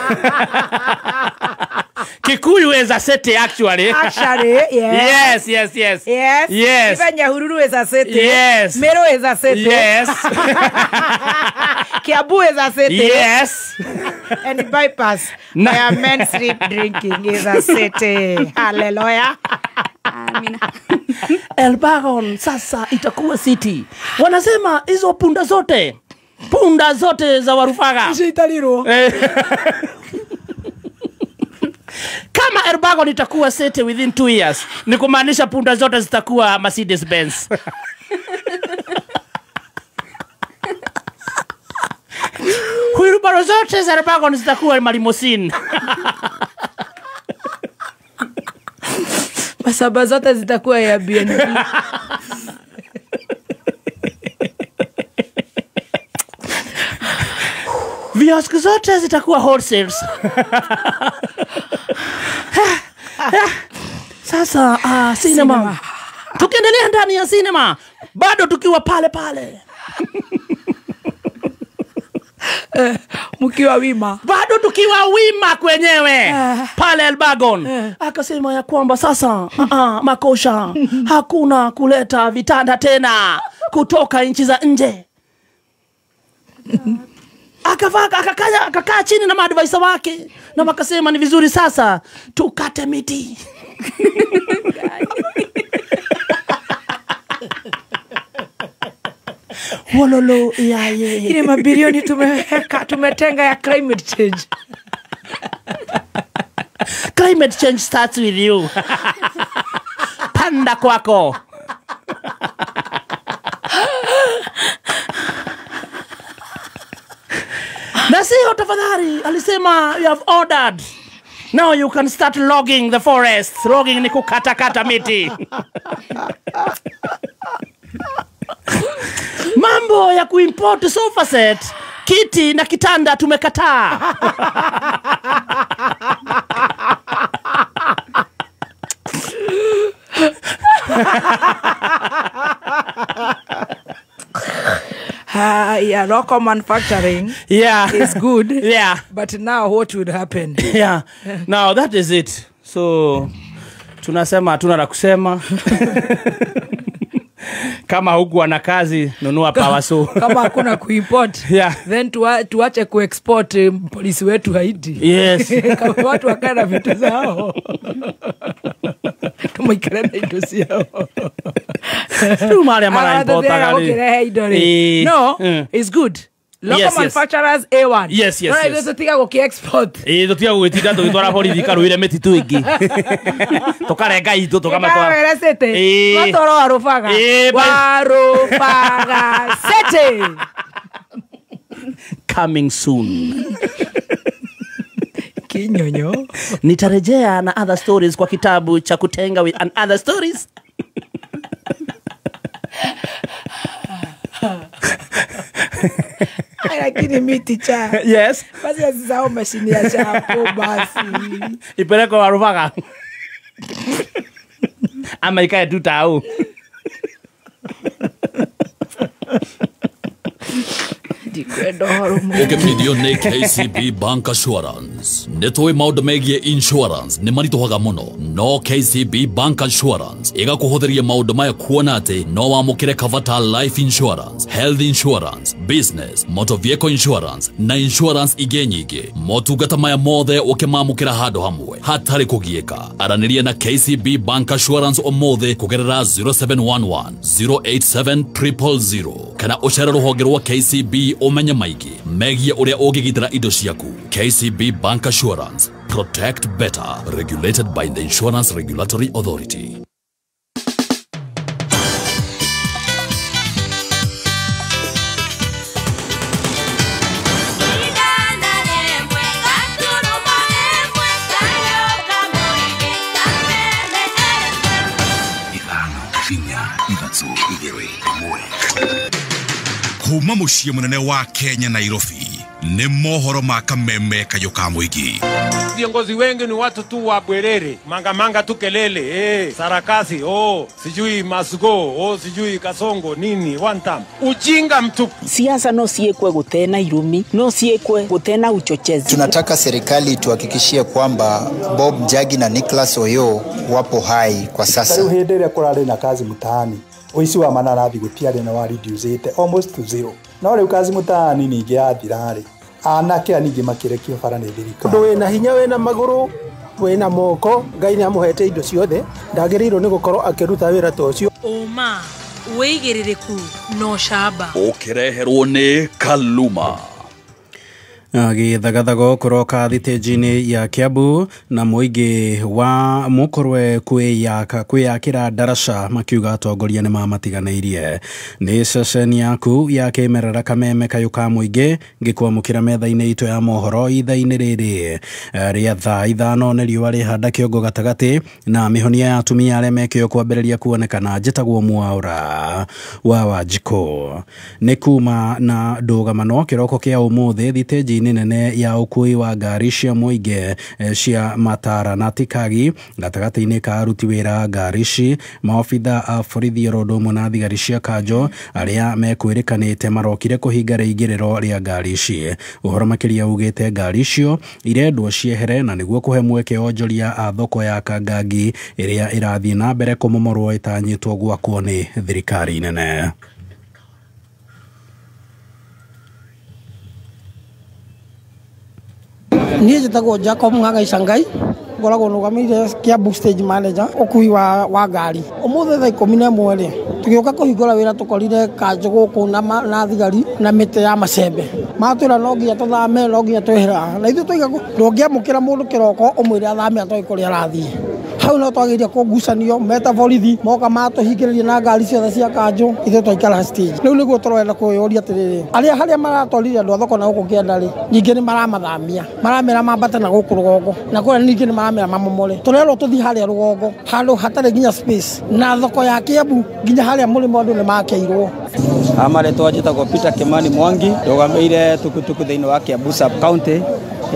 Kikuyu is a city actually. Actually, yes. Yes, yes, yes. Yes. Yes. Even Nyahururu is a city. Yes. Meru is a city. Yes. Kiambu is a city. Yes. And bypass where men sleep drinking is a city. Hallelujah. Amina. Elbagon sasa itakuwa city. Wanasema hizo punda zote za Warufaga Italiro. Kama Elbagon itakuwa city within 2 years, ni kumaanisha punda zote zitakuwa Mercedes Benz. Wheelbarrow zote za Elbagon zitakuwa malimosin. Masaba zote zitakuwa Airbnb. Viosk zote zitakuwa wholesales. Sasa cinema. Tukiendelea ndani ya cinema, bado tukiwa pale pale. Mkiwa wima. Bado tukiwa wima kwenyewe pale Elbagon. Akasema ya kwamba sasa makosha, hakuna kuleta vitanda tena kutoka nchi za nje. Akakaa chini na maadvisor wake na wakasema ni vizuri sasa tukate miti. Wololo yaye. Ile mabilioni tumeweka, tumetenga ya climate change. Climate change starts with you. Panda kwako. Na Na sio tafadhali, alisema you have ordered. Now you can start logging the forest. Logging ni kukatakata miti. Mambo ya kuimport sofa set, kiti na kitanda tumekataa. Yeah, local manufacturing is good. Yeah. But now what would happen? Yeah. Now that is it. So tunasema hatuna la kusema. Kama hukuwa na kazi, nunua power saw. Kama hakuna kuimport, then tuache kuexport polisi wetu Haiti. Yes. Kama watu wakae na vitu zao. Tumaikare na indo ciao. Tumare mara importa gari. No, it's good. Local manufacturers A1. Yes, yes, yes. No, tutiga gũkĩ-export. Ĩĩ tutiga gũgĩtinda tũgĩtwara borithi karũire mĩtitũ ĩngĩ. Tũkarenga itũ tũkamatwara. Were city. Matwara Warubaga. Warubaga city. Coming soon. Kinyonyo. Nitarejea na other stories kwa kitabu cha kutenga with and other stories. Lakini miti cha. Yes. Basi asisahau mashini ya chapo basi. Ipeleke Warubaga. Ama ikae tu tao. Ũkĩmenio nĩ KCB Bank Assurance. Nĩ tũĩ maũndũ megiĩ insurance nĩ maritũhaga mũno, no KCB Bank Assurance ĩgakũhũthĩria maũndũ maya kuona atĩ no wamũkĩre cover ta life insurance, health insurance, business, motor vehicle insurance na insurance ingĩ nyingĩ. Motungata maya mothe ũkĩmamũkĩra handũ hamwe hatarĩ kũgiĩka. Aranĩria na KCB Bank Assurance ũmũthĩ kũgerera 0711 087 000 kana ũcere rũhonge rwa KCB ũmenye maingĩ megiĩ ũrĩa ũngĩgitĩra indo ciaku. KCB Bank Assurance, protect better, regulated by the Insurance Regulatory Authority. Kuma muciĩ mũnene wa Kenya Nairobi nĩ mohoro ma kameme kayũ ka mũingĩ. Viongozi wengi ni watu tu wa bwerere, manga manga tu kelele, sarakasi, sijui masugo, sijui kasongo nini, one time. Ujinga mtupu. Siasa no siekwe gutena irumi, no siekwe gutena uchochezi. Tunataka serikali tuhakikishie kwamba Bob Njagi na Nicholas Oyo wapo hai kwa sasa. Rĩu hĩndĩ ĩrĩa kũrarĩ na kazi mtaani, ũici wa mananathi gũtiarĩ na wa reduced almost to zero. No rĩu kazi mtaani ningĩ yathira-rĩ, anake aningĩ makĩrekio bara nĩ thirikari. Ũndũ wĩna hinya, wĩna magũrũ, wĩna moko, Ngai nĩamũhete indo ciothe, ndagĩrĩirwo nĩ gũkorwo akĩruta wĩra ta ũcio. Ũma, wĩigĩrĩrĩku na ũcamba. Ũkĩreherwo nĩ Kaluma. Gĩthagathago kũroka thitĩnji-inĩ ya Kiambu na mũingĩ wa mũkorwe kwĩyakĩra ndaraca makiuga atongoria nĩ mamatiganĩirie. Nĩ ceceni yaku ya kĩmerera kameme kayũ ka mũingĩ ngĩkwamũkĩra metha-inĩ itũ ya mohoro ithaa-inĩ rĩrĩ rĩa thaa 5 nĩ riũa rĩhanda kĩongo gatagatĩ na mĩhonia ya atumia arĩa mekĩo kwambĩrĩria kuonekana. Njĩtagwo Mwaũra wa Wanjikũ. Nĩ kuma na ndũgamano kĩroko kĩa ũmũthĩ thitĩnji nene ya ũkuui wa ngari cia mũingĩ cia Matara na Tikagi gatagatĩ-inĩ ka aruti wĩra ngari ici, maobitha a borithi oro ũndũ ũmwe na thigari cia kanjo arĩa mekwĩrĩkanĩte marokire kũhinga rĩingĩrĩro rĩa ngari ici. Ũhoro makĩria ugĩte ngari icio irendwo ciehere na nĩguo kũhe mweke onjoria a thoko ya Kangangi ĩrĩa ĩrathiĩ na mbere kũmomorwo ĩtanyĩtwo gwakwo nĩ thirikari nene. Niĩ njĩtagwo Jacob Ng'ang'a Icangai, ngoragwo nũgamĩrĩire Kiambu stage manager ũkui wa ngari. Ũmũthĩ thaa 11 rĩ, tũgĩũka kũhingũra wĩra tũkorire kanjũ gũkũ na thigari na mĩtĩ ya macembe. Matwĩra no nginya tũthame, no nginya twehere haha. Na ithuĩ twaiga ndũngĩamũkĩra mũndũ kĩroko ũmwĩre athame atoĩ kũrĩa arathiĩ. Hau no twageria kũgucanio meta borithi moka matũhingĩrĩria na ngari ciothe cia kanjũ, ithuĩ twaikara stage. Rĩu nĩguo tũrenda kwĩyũria atĩrĩrĩ, arĩa harĩa maratwarire andũ a thoko na gũkũ kĩanda rĩ, ningĩ nĩ maramathamia, maramera mambate na gũkũ rũgongo, na kũrĩa ningĩ nĩ maramera mamomore. Tũrerwo tũthiĩ harĩa rũgongo handũ hatarĩ nginya space, na thoko ya Kiambu nginya harĩa mũrĩmo andũ nĩ makeirwo. Marĩtwa njĩtagwo Peter Kimani Mwangi, ndũgamĩire tukutuku thĩinĩ wa Kiambu sub county.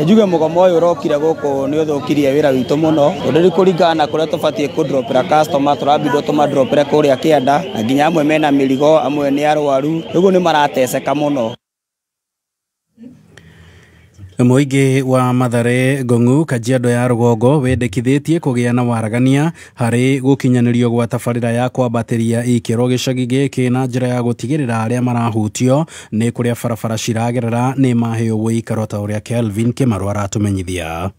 Njuge mũgomo ũyũ ũrokire gũkũ nĩ ũthũkirie wĩra witũ mũno, tondũ rĩu kũringana na kũrĩa tũbatiĩ kũdropera customer tũrambindwo tũmadropere kũrĩa kĩanda, na nginya amwe mena mĩrigo, amwe nĩ arwaru, rĩu nĩ marateceka mũno. Mũingĩ wa Mathare Ngong'u Kajiado ya rũgongo wendekithĩtie kũgĩa na waragania harĩ gũkinyanĩrio gwa tabarĩra ya kwambatĩria ikĩro gĩcagi gĩkĩ na njĩra ya gũtigĩrĩra arĩa marahutio nĩ kũrĩa barabara ciragerera nĩ maheo ũikaro ta ũrĩa Kelvin Kĩmarũ aratũmenyithia.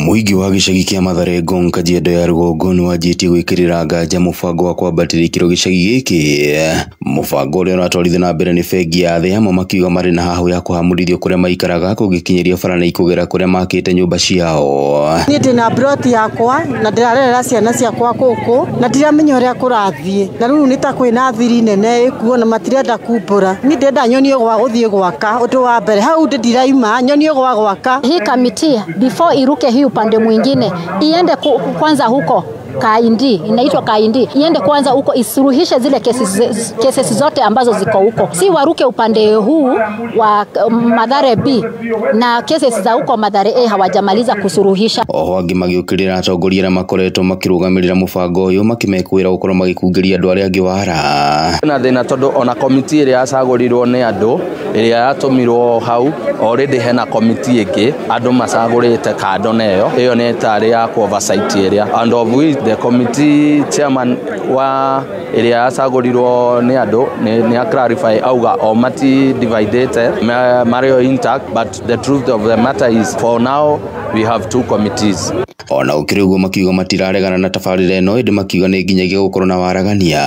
Mũingĩ wa gĩcagi kĩa Mathare Ngong Kajiado ya rũgongo nĩ wanjĩtie gwĩkĩrĩra nganja mũbango wa kwambatĩria ikĩro gĩcagi gĩkĩ, mũbango ũrĩa ũratwarithio na mbere nĩ bengi ya thĩ, amwe makiuga marĩ na hahũ ya kũhamũrithio kũrĩa maikaraga kũngĩkinyĩria bara na ikũgera kũrĩa makĩte nyũmba ciao. Niĩ ndĩna broti yakwa na ndĩrarerera ciana ciakwa gũkũ na ndiramenya ũrĩa kũrathiĩ, na rĩu nĩ ta kwĩna thiri nene ĩkuo na matirenda kumbũra. Niĩ ndĩrenda nyonio gwa gũthiĩ gwaka, ũndũ wa mbere hau ndiraima nyonio gwa gwaka. Hii kamiti before iruke hii upande mwingine iende kwanza huko Kaindi, inaitwa Kaindi, iende kwanza huko isuluhishe zile cases zote ambazo ziko huko, si waruke upande huu wa Mathare B na cases za huko Mathare A hawajamaliza kusuluhisha. Oho angĩ magĩũkĩrĩra atongoria arĩa makoretwo makĩrũgamĩrĩra mũbango ũyũ makĩmekwĩra gũkorwo magĩkungĩria andũ arĩa angĩ wara. Na thĩna tondũ ona komiti ĩrĩa yacagũrirwo nĩ andũ ĩrĩa yatũmirwo hau already hena komiti ĩngĩ andũ macagũrĩte kando na ĩyo, ĩyo nĩ tarĩ ya oversight ĩrĩa, and of which the committee chairman wa ĩrĩa yacagũrirwo nĩ andũ nĩ clarify auga o mati divided marĩ intact, but the truth of the matter is for now we have two committees. Ona ũkĩrĩ ũguo makiuga matiraregana na tabarĩra ĩno, ĩndĩ makiuga nĩ nginyagia gũkorwo na waragania.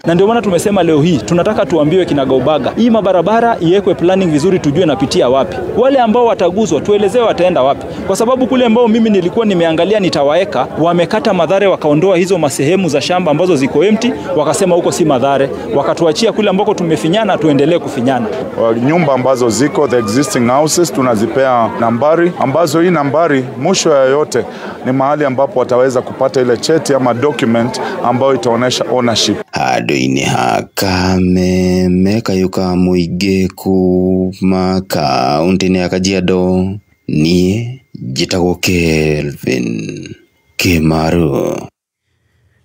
Na ndio maana tumesema leo hii tunataka tuambiwe kinagaubaga hii mabarabara iwekwe planning vizuri, tujue napitia wapi, wale ambao wataguzwa tuelezewe wataenda wapi, kwa sababu kule ambao mimi nilikuwa nimeangalia nitawaeka, wamekata Mathare wakaondoa hizo masehemu za shamba ambazo ziko empty, wakasema huko si Mathare, wakatuachia kule ambako tumefinyana tuendelee kufinyana. Nyumba ambazo ziko the existing houses tunazipea nambari, ambazo hii nambari mwisho ya yote ni mahali ambapo wataweza kupata ile cheti ama document ambayo itaonesha ownership. Handũ-inĩ ha Kameme kayũ ka mũingĩ kuma kaũntĩ-inĩ ya Kajiado, niĩ njĩtagwo Kelvin Kĩmaru.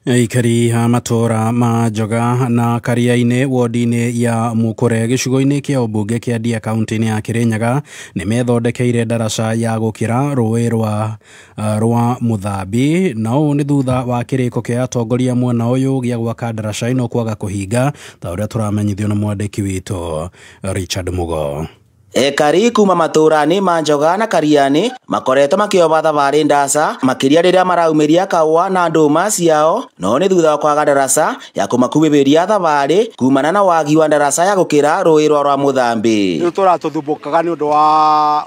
Aikari a matũra ma Njoga na Kariainĩ wodi-inĩ ya Mukure gĩcigo-inĩ kĩa ũmbunge kĩa Ndia kaũntĩ-inĩ ya Kirinyaga nĩ methondekeire ndaraca ya gũkĩra rũĩ rwa Mũthambi, na ũũ nĩ thutha wa kĩrĩko kĩa atongoria mwena ũyũ gĩa gwaka ndaraca ĩno kwaga kũhinga, ta ũrĩa tũramenyithio nĩ mwandĩki witũ Richard Mugo. Ekari kuma matũra-inĩ ma Njoga na Kariani makoretwo makĩoba thabarĩ ndaca makĩria rĩrĩa maraumĩria kahũa na ndũma ciao, no nĩ thutha wa kwaga ndaraca ya kũmakuhĩrĩria thabarĩ kumana na wagi wa ndaraca ya gũkĩra rũĩ rwa Mũthambi. Rĩu tũratũthumbũkaga nĩ ũndũ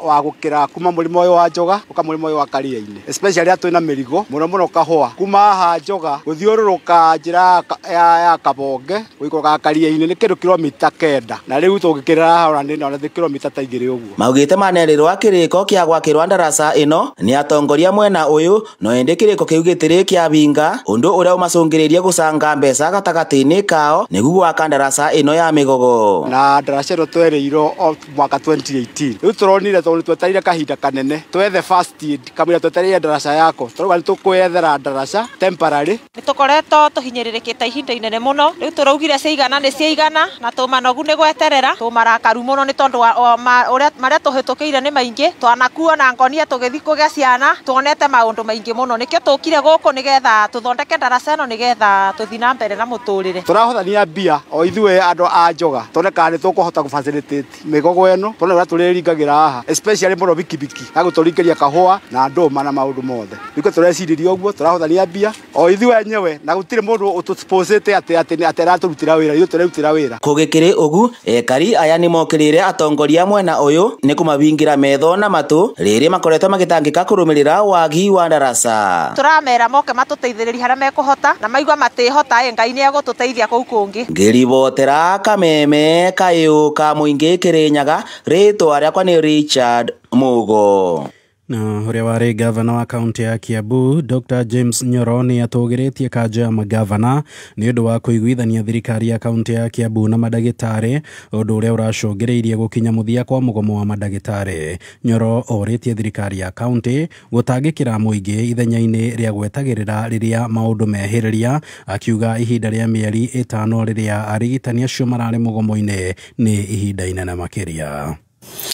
wa gũkĩra kuma mũrĩmo ũyũ wa Njoga ũka mũrĩmo ũyũ wa Kariainĩ, especially atwĩ na mĩrigo mũno mũno kahũa kuma haha Njoga gũthiũrũrũka njĩra ya Kabonge gũikũrũka Kariainĩ nĩ kĩndũ kilomita 9, na rĩu tũngĩkĩrĩra haha ona nĩ kilomita Maugĩte manerĩrwa kĩrĩko kĩa gwakĩrwa ndaraca ĩno nĩ atongoria mwena ũyũ, no ĩndĩ kĩrĩko kĩu gĩtirĩ kĩabinga, ũndũ ũrĩa ũmacũngĩrĩirie gũcanga mbeca gatagatĩ-inĩ kao nĩguo gwaka ndaraca ĩno ya mĩgogo. Na ndaraca ĩno twerĩirwo mwaka 2018, rĩu tũronire tondũ twetereire kahinda kanene twethe first aid kamũira twetereire ndaraca yako, tũrauga nĩ tũkwĩyethera ndaraca temporary. Nĩ tũkoretwo tũhinyĩrĩrĩkĩte ihinda inene mũno, rĩu tũraugire ciaigana nĩ ciaigana na tũmanogu nĩ gweterera, tũmarakaru mũno nĩ tondũ wa ũrĩa marĩa tũhĩtũkĩire nĩ maingĩ, twanakuo na ngonia tũgĩthiĩ kũgĩa ciana, tuonete maũndũ maingĩ mũno, nĩkĩo tũkire gũkũ nĩgetha tũthondeke ndaraca ĩno nĩgetha tũthiĩ na mbere na mũtũrĩre. Tũrahothania mbia o ithuĩ andũ a Njoga tuone kana nĩ tũkũhota gũ-facilitate mĩgogo ĩno, tuone ũrĩa tũrĩringagĩra haha especially mũno bikibiki ya gũtũringĩria kahũa na ndũma na maũndũ mothe. Nĩkĩo tũreciririe ũguo, tũrahothania mbia o ithuĩ enyewe na gũtirĩ mũndũ ũtũsponsorĩte atĩ aratũrutĩra wĩra, ithuĩ tũrerutĩra wĩra. Kũgĩkĩrĩ ũgu, ekari aya nĩmokĩrĩire atongoria mwena ũyũ nĩ kũmawingira metho na matũ rĩrĩ makoretwo magĩtangĩka kũrũmĩrĩra wagi wa ndaraca. Tũramera moke matũteithĩrĩrie harĩa mekũhota na maigua matĩhota Ngai nĩ egũtũteithia kũu kũngĩ. Ngĩribotera Kameme kayũ ka mũingĩ Kĩrĩnyaga, rĩtwa rĩakwa nĩ Richard Mugo. Na ũrĩa warĩ gavana wa kaunti ya Kiambu Dr. James Nyoro nĩ atũgĩrĩtie kanjũ ya magavana nĩ ũndũ wa kũiguithania thirikari ya kaunti ya Kiambu na mandagĩtarĩ, ũndũ ũrĩa ũracũngĩrĩirie gũkinya mũthia kwa mũgomo wa mandagĩtarĩ. Nyoro orĩtie thirikari ya kaunti gũtangĩkĩra mũingĩ ithenya-inĩ rĩa gwetagĩrĩra rĩrĩa maũndũ mehĩrĩria, akiuga ihinda rĩa mĩeri 5 rĩrĩa arigitani acio mararĩ mũgomo-inĩ nĩ ihinda inene makĩria.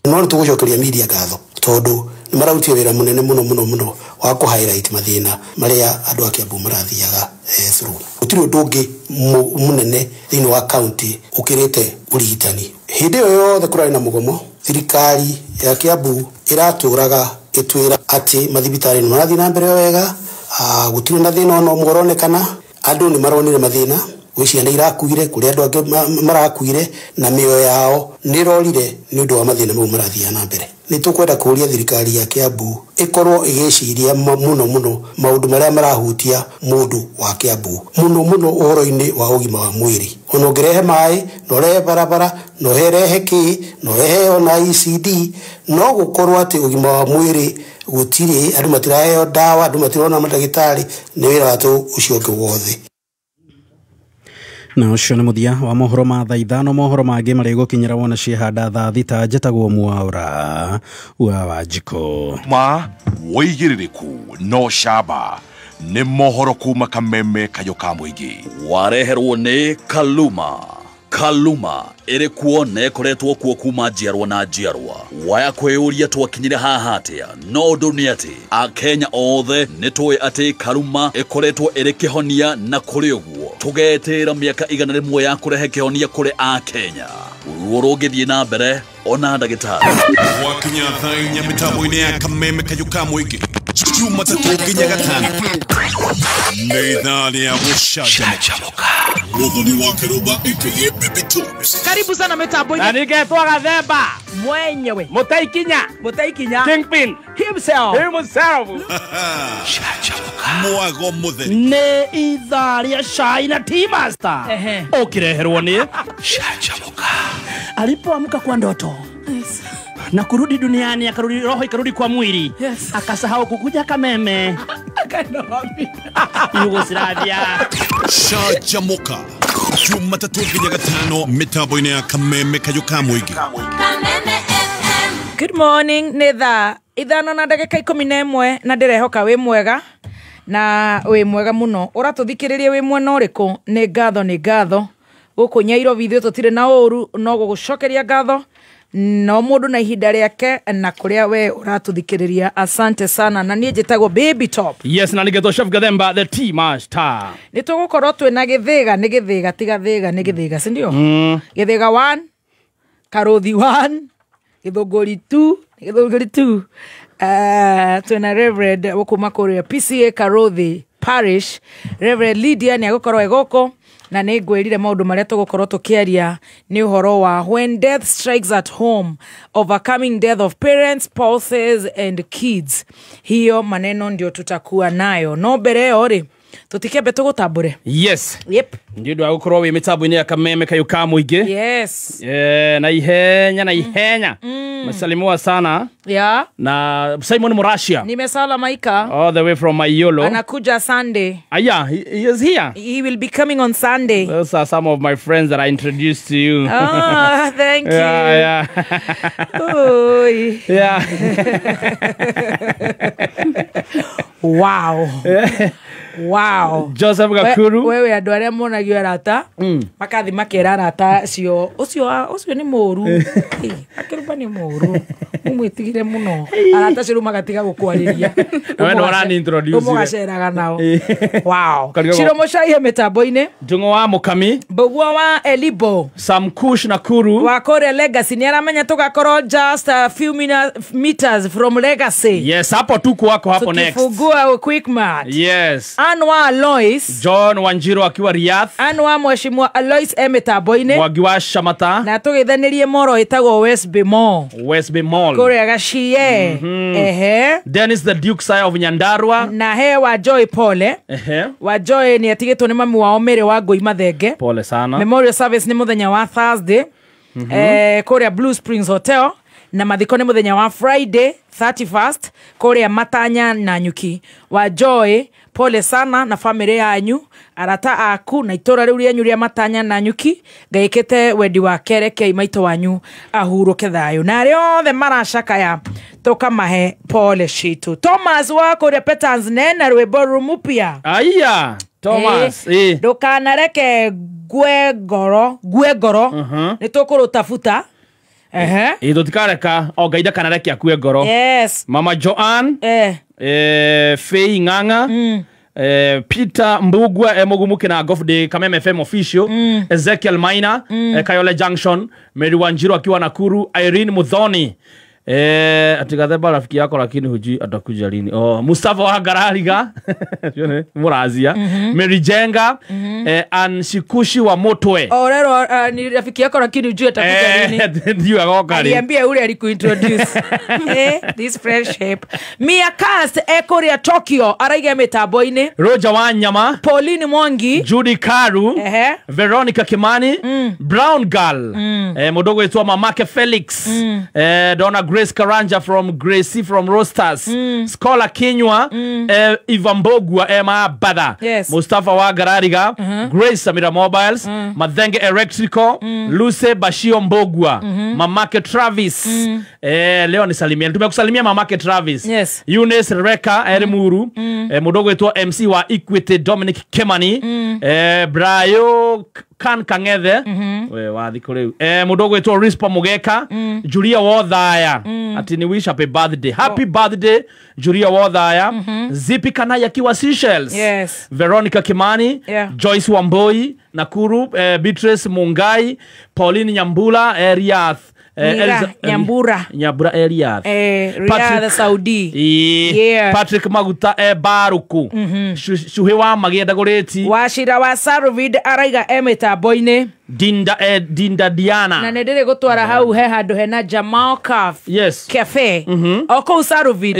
No nĩ tũgũcokeria media ngatho tondũ nĩ mararutire wĩra mũnene mũno mũno mũno wa kũ highlight mathĩna marĩa andũ a Kiambu marathiaga through. Gũtirĩ ũndũ ũngĩ mũnene thĩinĩ wa county ũkĩrĩte ũrigitani. Hĩndĩ ĩyo yothe kũrarĩ na mũgomo, thirikari ya Kiambu ĩratũraga ĩtwĩra atĩ mathibitarĩ nĩ marathiĩ na mbere wega, gũtirĩ na thĩna ona ũmwe ũronekana, andũ nĩ maronire mathĩna, gwĩ ciana irakuire, kũrĩ andũ angĩ marakuire na mĩoyo yao nĩ ĩrorire nĩ ũndũ wa mathĩna mau marathiĩ na mbere. Nĩ tũkwenda kũũria thirikari ya Kiambu ĩkorwo ĩgĩciria mũno mũno maũndũ marĩa marahutia mũndũ wa Kiambu, mũno mũno ũhoro-inĩ wa ũgima wa mwĩrĩ. Ona ũngĩrehe maĩ, na ũrehe barabara, na ũrehe kĩ, na ũrehe ona ECD, no gũkorwo atĩ ũgima wa mwĩrĩ gũtirĩ, andũ matiraheo ndawa, andũ matirona mandagĩtarĩ, nĩ wĩra wa ũcio ũngĩ wothe. Na ũcio nĩ mũthia wa mohoro ma thaa 5. Mohoro mangĩ marĩgũkinyĩra wona ciehanda thaa 6. Njĩtagwo Mwaura wa Wanjikũ. Ma wĩigĩrĩrĩku no camba nĩ mohoro kuma Kameme kayũ ka mũingĩ. Wareherwo nĩ Kaluma. Kaluma ĩrĩ kuo na ĩkoretwo kuo kuma njiarwa na njiarwa. Waya kwĩyũria twakinyire haha atĩa? No ũndũ nĩ atĩ Akenya othe nĩ tũĩ atĩ Kaluma ĩkoretwo ĩrĩ kĩhonia, na kũrĩ ũguo tũgetĩra mĩaka 100 ya kũrehe kĩhonia kũrĩ Akenya. Ruo rũngĩthiĩ na mbere ona ndagĩtarĩ. Wakinya thaa 4 mĩtambo-inĩ ya Kameme kayũ ka mũingĩ Jumatatũ nginya Gatano nĩ ithaa rĩa gũcanjamũka. Muthoni wa Kĩrũmba aka Baby Toes. Karibu sana mitambo-inĩ. Na ningetwo Gathemba mwenyewe, Mũtaikinya Kingpin himself. Mwago mũtheri nĩ ithaa rĩa cai na tea master ũkĩreherwo nĩ Canjamũka. Alipoamka kwa ndoto, yes, na kurudi duniani, akarudi roho ikarudi kwa mwili, yes, akasahau kukuja Kameme, akaenda wapi? Yugoslavia. Canjamũka Jumatatũ nginya Gatano mitambo-inĩ ya Kameme kayũ ka mũingĩ. Good morning. Nĩ thaa 5:11 na ndĩrehoka wĩ mwega na wĩ mwega mũno. Ũratũthikĩrĩria wĩ mwena ũrĩkũ? Nĩ ngatho, nĩ ngatho. Gũkũ Nyairobi ithuĩ tũtirĩ na ũru, no gũgũcokeria ngatho no mũndũ na ihinda rĩake na kũrĩa we ũratũthikĩrĩria. Asante sana. Na niĩ njĩtagwo Baby Top. Yes, na nĩgetwo Chef Gathemba the tea master. Nĩ tũgũkorwo twĩna gĩthĩga, nĩ gĩthĩga, tiga thĩga, nĩ gĩthĩga, si ndio? Gĩthĩga 1, Karothi 1, Gĩthũngũri 2, Gĩthũngũri 2. Twĩna Reverend kuma kũrĩa PCA Karothi Parish, Reverend Lydia nĩ agũkorwo e gũkũ. Na nĩ ngwĩrire maũndũ marĩa tũgũkorwo tũkĩaria nĩ ũhoro wa when death strikes at home, overcoming death of parents, spouses and kids. Hiyo maneno ndio tutakuwa nayo. No mbere ĩyo rĩ, tũtikĩambe tũgũtambũre. Yes. Yep. Nĩ ũndũ wa gũkorwo wĩ mĩtambo-inĩ ya Kameme kayũ ka mũingĩ. Yes. Na ihenya na ihenya. Masalimiwa sana. Yeah. Na Simon Murashia. Nimesala Maika. All the way from Mayolo. Anakuja Sunday. Yeah, he is here. He will be coming on Sunday. Those are some of my friends that I introduced to you. Oh, thank you. Yeah, yeah. Oi. Yeah. Wow. Wow. Joseph Gakuru. Wewe andũ arĩa monagio arata makathi makera arata acio ũcio nĩ mũru. Akĩrũmba nĩ mũru. Mũmwĩtigire mũno. Arata acio rĩu magatiga gũkwarĩria. Wewe nĩ ũrani introduce. Ũmũgaceraga nao. Wow. Ciro Mũcaihe mĩtambo-inĩ. Ndung'u wa Mũkami. Mbũguo wa Elibo. Sam Kush Nakuru. Wa kũrĩa Legacy nĩ aramenya tũgakorwo just a few meters from Legacy. Yes, hapo tu kwako hapo next. Tukifungua Quickmart. Yes. Anwa Alois John Wanjiru akiwa Riyadh. Anwa Mheshimiwa Alois e mitambo-inĩ. Mwangi wa Shamata. Na tũgĩthanĩrie moro ĩtagwo West Bay Mall. West Bay Mall. Kũrĩa Gacie. Ehe. Dennis the Duke Sire of Nyandarua. Na he wa Joy Pole. Ehe. Wa Joy nĩ atigĩtwo nĩ mami wao Mary wa Ngũi Mathenge. Pole sana. Memorial service nĩ mũthenya wa Thursday. Kũrĩa Blue Springs Hotel. Na mathiko nĩ mũthenya wa Friday 31st kũrĩa Matanya na Nyuki. Wa Joy pole sana na family yanyu, arata aku na itora rĩu rĩanyu rĩa Matanya na Nyuki. Ngaikĩte wendi wake rekei maitũ wanyu ahurũke thayũ. Na arĩa othe maracakaya tũkamahe pole citu. Thomas wa kũrĩa Peters nena rwĩmbo rumupia. Aya Thomas, ndukanareke ngue ngoro nĩ tũkũrũtabuta. Ehe. Tũtikareka o Ngai ndakanareke akue ngoro. Yes. Mama Joan, Faye Ng'ang'a, Peter Mbugua Mugumuke na Golf Day Kameme FM official, Ezekiel Maina, Kayole Junction, Mary Wanjiru akiwa Nakuru, Irene Muthoni. Atigatheba rafiki yako lakini hujui atakuja lini. Oh, Mustafa wa Garariga. Murazia. Mary Jenga, Anshikushi wa Motwe. Oh, lero ni rafiki yako lakini hujui atakuja lini. Ndio agoka lini. Aliambia ule alikuintroduce. This friendship. Mia Cast Ekoria Tokyo araiga mitambo-inĩ. Roger Wanyama, Pauline Mwangi, Judy Karu, Veronica Kimani, Brown Girl, mudogo wetu mamake Felix, Donna Grace Karanja from Gracie from Roasters, Scholar Kinywa, Ivan Mbogua, Emma Bada, yes. Mustafa wa Garariga, Grace Samira Mobiles, Mathenge Electrical, Luce Bashio Mbogua, Mamake Travis. Leo nisalimia. Tumekusalimia Mamake Travis. Yes. Eunice Reka Erimuru, mudogo wetu MC wa Equity Dominic Kemani, Brayo Kan Kangethe, we wathi kuri mudogo wetu Rispa Mugeka, Julia Wothaya, ati ni wish happy birthday. Happy birthday Julia Wothaya, Zipi Kanaya kiwa Seychelles. Yes. Veronica Kimani, Joyce Wamboi, Nakuru, Beatrice Mungai, Pauline Nyambula, Riyadh. Nyambura. Nyambura Riyadh. Riyadh Saudi. Yeah. Patrick Maguta Baruku. Shuhe wa Magienda Goreti. Washira wa Sarvid araiga emitambo-inĩ. Dinda Dinda Diana. Na nĩ gũtwara hau he handũ hena Jamal Cafe. Yes. Cafe. O kũu Sarvid.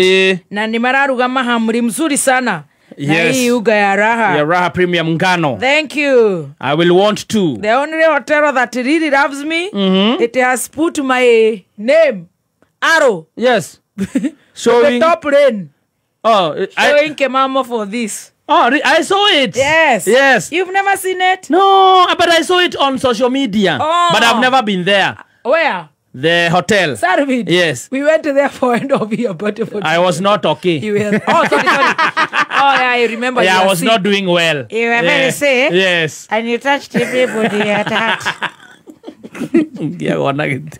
Na nĩ mararuga mahamri mzuri sana. Yes. Na uga ya Raha. Ya Raha Premium Ngano. Thank you. I will want to. The only hotel that really loves me, it has put my name, Arrow. Yes. Showing the top lane. Oh, showing Kemamo for this. Oh, I saw it. Yes. Yes. You've never seen it? No, but I saw it on social media. Oh. But I've never been there. Where? The hotel. Sarvid. Yes. We went there for end of year party. I was not okay. You were, oh, sorry. Oh, yeah, I remember. Yeah, I was sick. Not doing well. You were very sick. Yes. And you touched everybody at heart. Yeah, one nugget.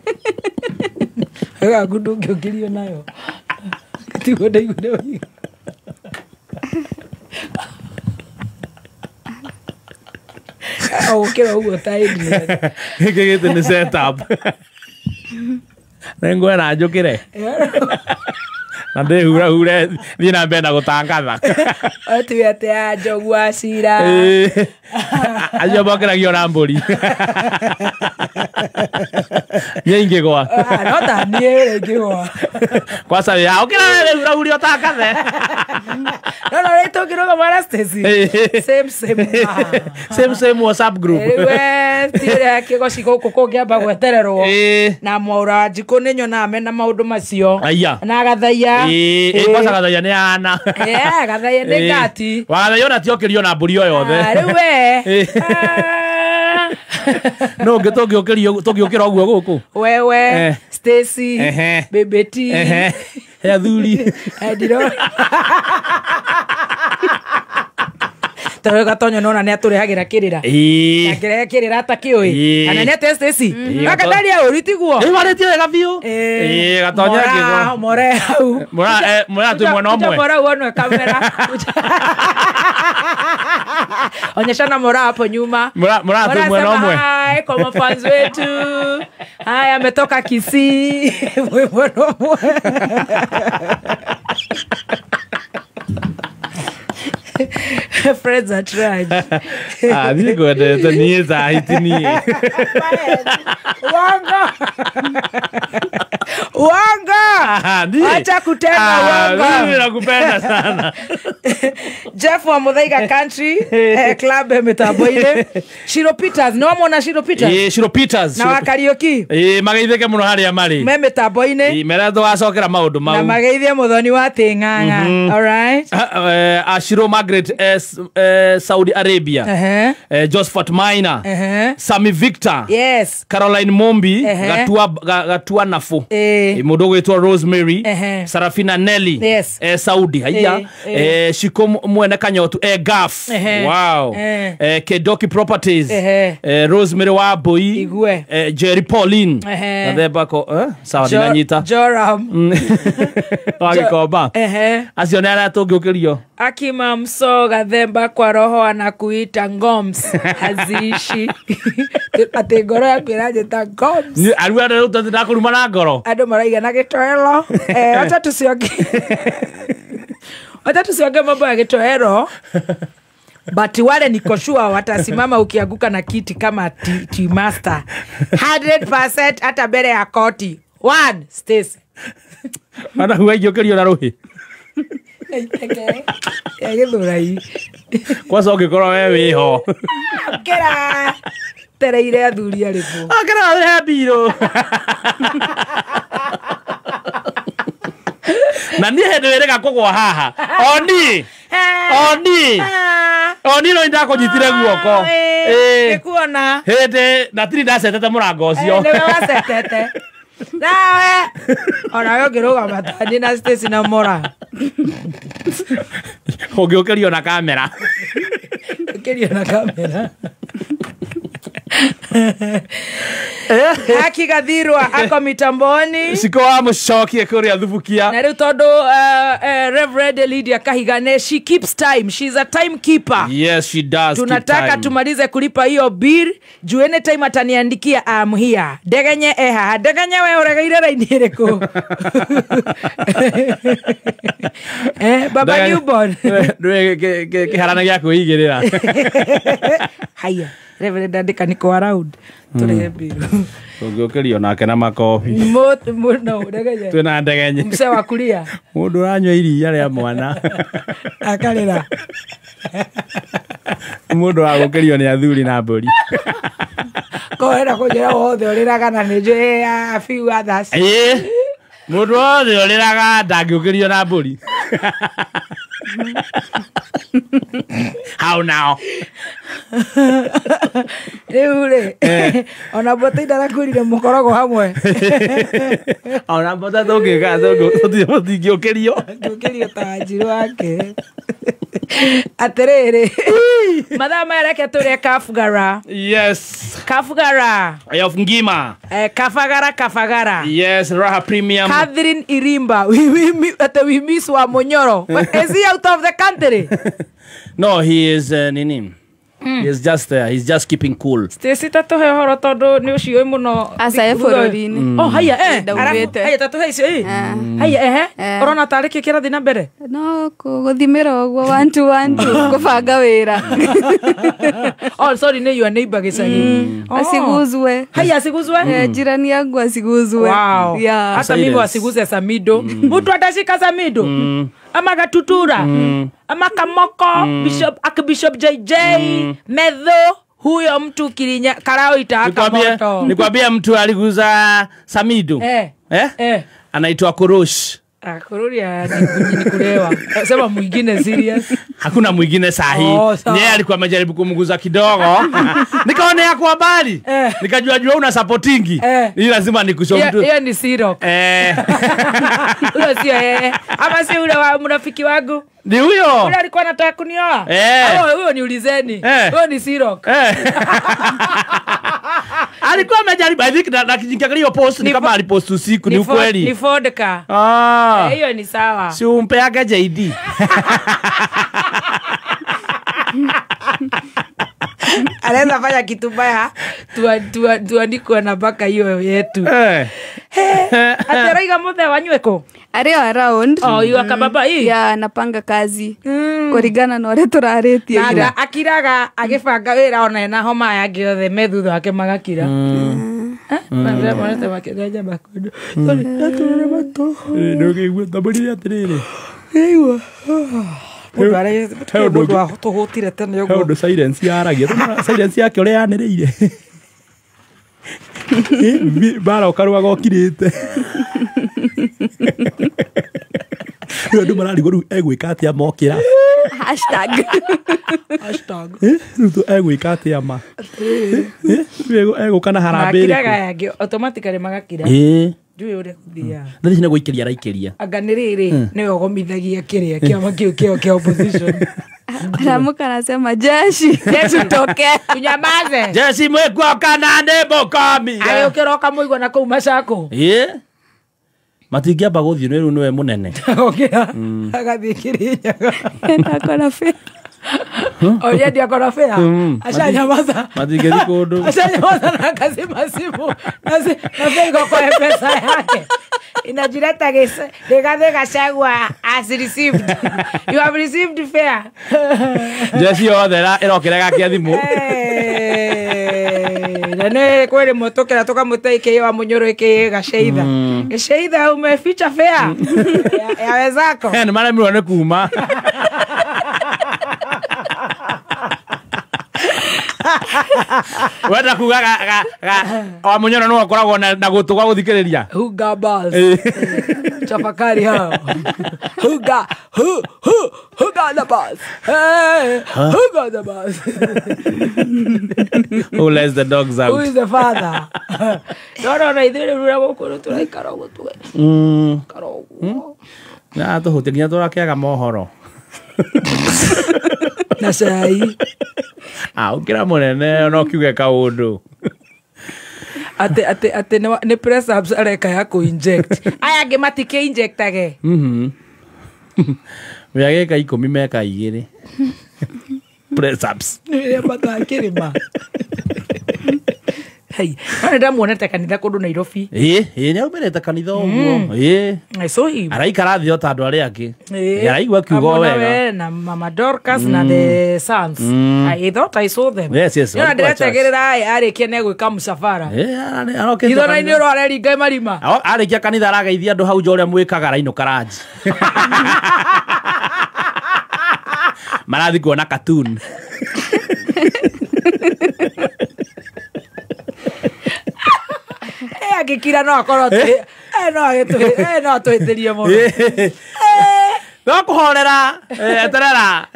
I could do kill nayo. Oh, okay, Get in the setup. Nengwera njukire na ndihura hure thiĩ na mbere na gũtangatha atuĩ atĩ a Njogu wa Cira acio mokĩragio na mbũri niĩ ingĩgwa no ta niĩ ingĩgwa kwaca wĩra ũkĩra hura hure ũtangathe no no rĩu tũngĩrũgama na Stacy same same same same WhatsApp group rĩu tiũrĩa kĩgoci gũkũ kũngĩamba gwetererwo na Mwaura Njikũ nĩ nyonaga mena maũndũ macio na Gathaiya kwanza Gathaiya nĩ ana Gathaiya nĩ ngati wa Gathaiya ona tiokĩrio na mbũri o yothe rĩu we no ngĩ tũngĩũkĩra ũguo gũkũ wewe Stacy Bebeti he athuri ndiro tondũ Gatonyo nona nĩ atũrehagĩra kĩrĩra akĩrehe kĩrĩra atakĩũĩ kana nĩ atĩa Stacy gakataria ũru tiguo ĩ warĩtie wega biũ ĩ Gatonyo akĩgwa more hau mora twĩ mwena ũmwe mora uonwe kamera onyeshana mora hapo nyuma mora twĩ mwena ũmwe hai kwa mafans wetu haya ametoka Kisii mwena ũmwe Friends at large. Ah, niĩ ngwendete niĩ thaa ti niĩ. Wanga. Wanga. Acha kutenga wanga. Mimi nakupenda sana. Jeff wa Muthaiga Country Club mitambo-inĩ. Shiro Peters, no wamwona Shiro Peters? Ĩĩ, Shiro Peters. Na wa Kariuki. Ĩĩ, mageithĩke mũno harĩa marĩ. Me mitambo-inĩ. Ĩĩ, mera tũgacokera maũndũ mau. Na mageithie Muthoni wa Ting'ang'a. All right. Ashiro Margaret Saudi Arabia. Josephat Maina. Sami Victor. Yes. Caroline Mombi. Gatua Nafu. Mũndũ ũgwĩtwo Rosemary. Sarafina Nelly. Yes. Saudi. Haiya. Shiko Mwene Kanyotu. Gaf. Wow. Kedoki Properties. Rosemary Waboi. Igwe. Jerry Pauline. Gathemba ko sawa ndinanyita. Joram. Wagĩkomba. Acio nĩ arĩa tũngĩũkĩrio. Akima Mso Gathemba kwa roho anakuita ngoms haziishi. Ati ngoro yaku ĩranjĩta ngoms. Arua rĩu ndakũruma na ngoro. Andũ maraiga na gĩtoero. Wacha tusionge. Wacha tusionge mambo ya gĩtoero. But wale niko sure watasimama ukianguka na kiti kama T master. 100% hata mbele ya koti. One Stacy. Ana huwa ingĩũkĩrio na rũhĩ. Gĩthũrai. Kwanza ũngĩkorwo we wĩho. Kĩra tereire athuri arĩkũ. Akĩra he mbirũ. Na niĩ hĩndĩ wĩrĩga kũgwa haha. Oni. Oni. Oni no ndakũnyitire guoko. Nĩkuona. Hĩndĩ na tiri ndacetete mũrango ũcio. Nĩwe wacetete. Nawe. Ona we ũngĩrũgama ta niĩ na Stacy na Mora. Ũngĩũkĩrio na kamera. Ũkĩrio na kamera. Haki Gathirwa ako mitamboni. Siko wa mũcokie kũrĩa Thubukia. Na rĩu tondũ Reverend Lydia Kahigane, she keeps time. She's a timekeeper. Yes, she does. Tunataka tumalize kulipa hiyo bill. Juu anytime ataniandikia I'm here. Ndegenye eha. Ndegenye we ũregeire raini ĩrĩkũ? Baba newborn. Kĩharana gĩa kwĩigĩrĩra. Haya. Reverend andĩka niko around. Tũrehe bill. Tũngĩũkĩrio nake na makobi. Mũno Ndegenye. Twĩna Ndegenye. Mzee wa kulia. Mũndũ ũranyua iria rĩa mwana. Akarĩra. Mũndũ wa gũkĩrio nĩ athuri na mbũri. Koera kũnjĩra wothe ũrĩraga na nĩ njũĩ a few others. Ĩĩ. Mũndũ wothe ũrĩraga ndangĩũkĩrio na mbũri. How now? Rĩu rĩ, ona mbũta indarakwĩrire mũkoragwo hamwe. Ona mbũta tũngĩka tũtingĩũkĩrio. Ngĩũkĩrio ta Wanjirũ wake. Atĩrĩrĩ, mathaa maya reke tũrĩe kabugara. Yes. Kabugara. Of ngima. Kabagara kabagara. Yes, Raha Premium. Catherine Irimba. We miss wa Munyoro. Is he out of the country? No, he is nini. He is just there. He's just keeping cool. Stacy tatuhe horo tondu ni ucio muno. Aca e bũrũri-inĩ. Oh haya Haya tatuhe icio Haya Urona tarĩ kĩ kĩrathiĩ na mbere? No gũthimĩra ũguo 1 2 1 2 kũbanga wĩra. Oh sorry, nĩ your neighbor gĩcagi. Asiguzwe. Haya asiguzwe? Jirani yangu asiguzwe. Wow. Yeah. Hata mimi wasiguze Samido. Mtu atashika Samido. Ama Gatutura. Ama Kamoko, Bishop Archbishop JJ, Medho, huyo mtu Kirinya karao itaaka moto. Nikwambia mtu aliguza Samido. Anaitwa Korosh. Kururia ni kulewa. Sema mwingine serious. Hakuna mwingine sahi. Yeye alikuwa amejaribu kumguza kidogo. Nikaona yako habari. Nikajua jua una supportingi. Ni lazima nikushow mtu. Hiyo ni siro. Huyo sio yeye. Ama si ule wa mrafiki wangu. Ni huyo. Ule alikuwa anataka kunioa. Huyo niulizeni. Huyo ni siro. Alikuwa amejaribu. I think na nikiangalia hiyo post ni kama alipost usiku, ni ukweli. Ni vodka. Hiyo ni sawa. Si umpeaga JD. Anaweza fanya kitu mbaya tuandikwe na baka hiyo yetu. Ateraiga muthe wanyweko. Arĩ o around. Oh, you are kababa hii? Yeah, napanga kazi. Kũringana na ũrĩa tũrarĩtie ira. Akiraga agĩbanga wĩra ona ena homa aya angĩ othe me thutha wake magakira. Monete makĩthanja makondo. Sorry, ndatũrĩre matũ. Ndũkĩigua tambũrire atĩrĩrĩ. Igua. Mũndũ wa tũhũtire tene ũguo. He ũndũ silence yaragia. Silence yake ũrĩa yanĩrĩire. Bara ũkarũaga ũkirĩte. Rĩu andũ mararigwo rĩu egwĩka atĩa mokĩra. Hashtag. Hashtag. Rĩu egwĩka atĩa ma. Rĩu egũka na harambee ĩrĩkũ? Makiraga aya angĩ automatically magakira. Njũĩ ũrĩa gũthiaga. Na thaici nĩ gũikĩria araikĩria. Anga nĩ rĩrĩ nĩwe ũgomithagia kĩrĩa kĩama kĩu kĩao kĩa opposition. Anaamka anasema jeshi tutoke. Tunyamaze. Jeshi mwĩkuoka na nĩ mũkomire. Agĩũkĩra ũkamũigua na kũu Machakos. Matingĩamba gũthiĩ nĩ rĩu nĩwe mũnene. Agokĩra agathiĩ Kĩrĩnyaga. Akona fare. Already akona fare. Ashanyamaza. Matingĩthiĩ kũndũ. Ashanyamaza na akazima simu. Na fare iko kwa M-Pesa yake. Inajileta Rigathi Gachagua as received. You have received fare. Jeshi yothe ĩrokĩra ĩgakia thimũ. Na nĩ kwĩ rĩmwe tũkĩra tũkamũte ĩkĩ wa Mũnyũrũ ĩkĩ Gaceitha. Gaceitha umeficha fare ya wenzako. Nĩ maremirwo nĩ kuma. Wenda kuga wa Mũnyoro nĩwe ũkoragwo na gũtũ gwa gũthikĩrĩria. Who got balls? Chapakari hao. Who got who got the balls? Hey, who got the balls? Who lets the dogs out? Who is the father? No, no, ithuĩ rĩu rĩrĩa gũkũ tũraikara ũguo tũgaikara ũguo. Na tũhutie nginya tũrakĩaga mohoro. Na cai. Ũkĩra mũnene no kiuge kaũndũ. Ate nĩ press ups areka ya kũ-inject. Aya angĩ matikĩ-injectage. Wĩagĩka 10 meka 2. Press ups. Nĩ matakĩrĩma. Hey, no nĩ ndamuonete kanitha kũndũ Nairobi. Ĩĩ, nĩ aumĩrĩte kanitha ũguo. Ĩĩ. I saw him. Araikara thĩ o ta andũ arĩa angĩ. Araigua kiugo wega. Na Mama Dorcas na the sons. I thought I saw them. Yes, yes. Nĩ ndĩretegerera arĩkia nĩ egwĩka mũcabara. Ĩĩ, arokĩte. Ithona-inĩ ũrĩa areringa marima. Arĩkia kanitha arageithia andũ hau nja ũrĩa mwĩkaga arainũka ranji. Marathiĩ kuona cartoon. Agĩkira no akorwo no atũhĩtĩrie mũno. No kũhorera eterera.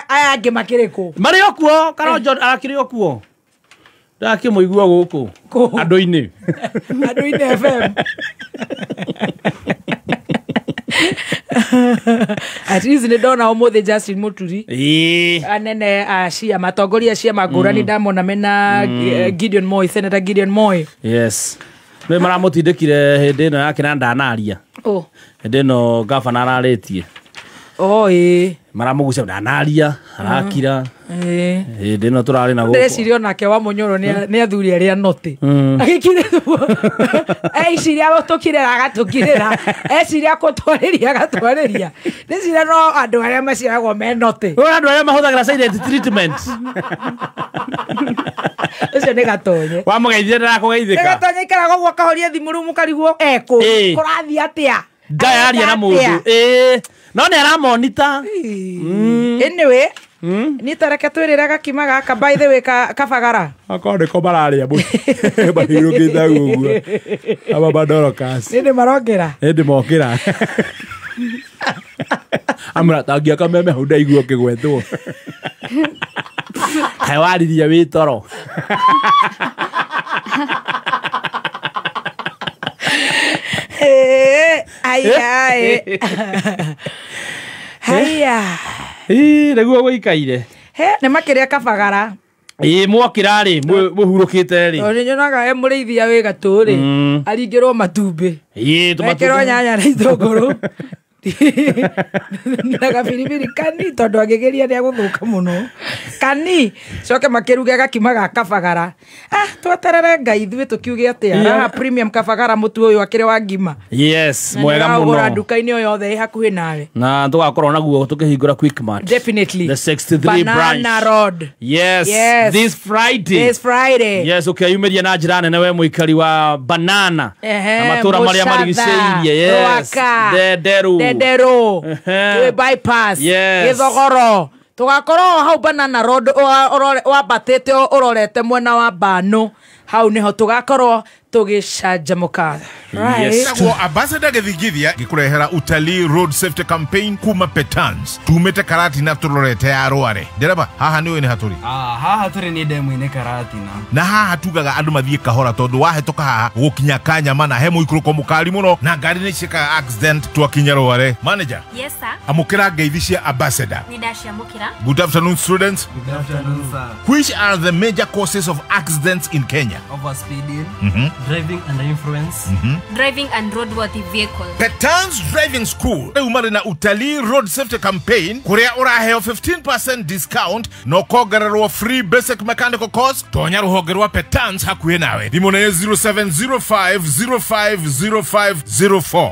Aya angĩ makĩrĩ kũ? Marĩ o kuo, Karonjo arakĩrĩ o kuo. Ndakĩmũigua gũkũ andũ-inĩ. Andũ-inĩ FM. At least nĩ ndona ũmũthĩ Justin Muturi. Anene a ciama atongoria ciama ngũrani ndamona mena Gideon Moi, Senator Gideon Moi. Yes. Nĩ maramũtindĩkire hĩndĩ ĩno yake na ndanaria. Hĩndĩ ĩno gavana ararĩtie. Ĩĩ. Maramũgucia ndanaria, arakira. Hĩndĩ ĩno tũrarĩ na gũkũ. Ndĩreciria onake wa Mũnyoro nĩ athuri arĩa notĩ. Agĩkire eciria gũtũkirĩra agatũkirĩra. Eciria gũtwarĩria agatwarĩria. Ndĩciria no andũ arĩa maciaragwo me notĩ. Andũ arĩa mahũthagĩra silent treatment. Ũcio nĩ Gatonye. Wamũgeithia ndarakũgeithĩka. Nĩ Gatonye aikaraga ũguo akahoria thimũ rĩu mũkarigwo ekũ. Kũrathiĩ atĩa? Ndayaria na mũndũ. No nĩ aramonita. Anyway, niĩ ta reke twĩrĩre gakima gaka by the way kabagara. Akorwo nĩko mararĩa mahirũkĩte ũguo. Aba Madorocas. Nĩ marokĩra. Ĩndĩ mokĩra. Amũra tangia kameme hau ndaigua ũkĩgwetwo. Kaĩ waririe wĩ toro. Aya. Haya. Nĩguo gũikaire. Nĩ makĩrĩa kabagara. Ĩĩ mwokĩra rĩ mũhurũkĩte rĩ. Tondũ nyonaga e mũrĩithia wĩ gatũ rĩ aringĩrwo matumbĩ. Ĩĩ tũmatumbĩ. Mekĩrwo nyanya na itũngũrũ. Na gabiribiri kani tondu angigeria ni aguthuka muno. Kani coke makiruge gakima ga kabagara. Ah, tweterere Ngai ithuĩ tukiuge atia. Raha Premium kabagara mutu uyu akire wa ngima. Yes, mwega muno. Ũgũra nduka-inĩ o yothe ĩ hakuhĩ nawe. Na tugakorwo naguo tukihingũra Quickmart. Definitely. The 63 branch. Banana Road. Yes, yes. This Friday. This Friday. Yes, ukiyumiria na njira nene we muikari wa banana. Na matura maria marigicĩirie. Yes. Ndenderu. Ndenderu. Bypass. Yes. Githogoro. Tugakorwo hau Banana Road wambatĩte ũrorete mwena wa Bano. Hau niho tugakorwo tugicanjamuka. Right. Naguo ambassador Githigithia gikurehera utalii road safety campaign kuma Petans tumete Karatina turorete ya Rware. Ndereba haha niwe ni haturi. Ah, haha turi ni demu-inĩ Karatina. Na haha tugaga andu mathie kahora tondu wahetoka haha gukinya kanyama na he muikuruko mukari muno na ngari ni ciikaga accident twakinya Rware. Manager. Yes sir. Amukira ngeithi cia ambassador. Ni ndaciamukira. Good afternoon students. Good afternoon sir. Which are the major causes of accidents in Kenya? Overspeeding. Driving under influence. Driving and roadworthy vehicle. Petans Driving School riu marĩ na utalii road safety campaign kuria uraheo 15% discount na ukongererwo free basic mechanical course. Tonya ruhonge rwa Petans hakuhĩ nawe. Thimũ nĩ 0705050504.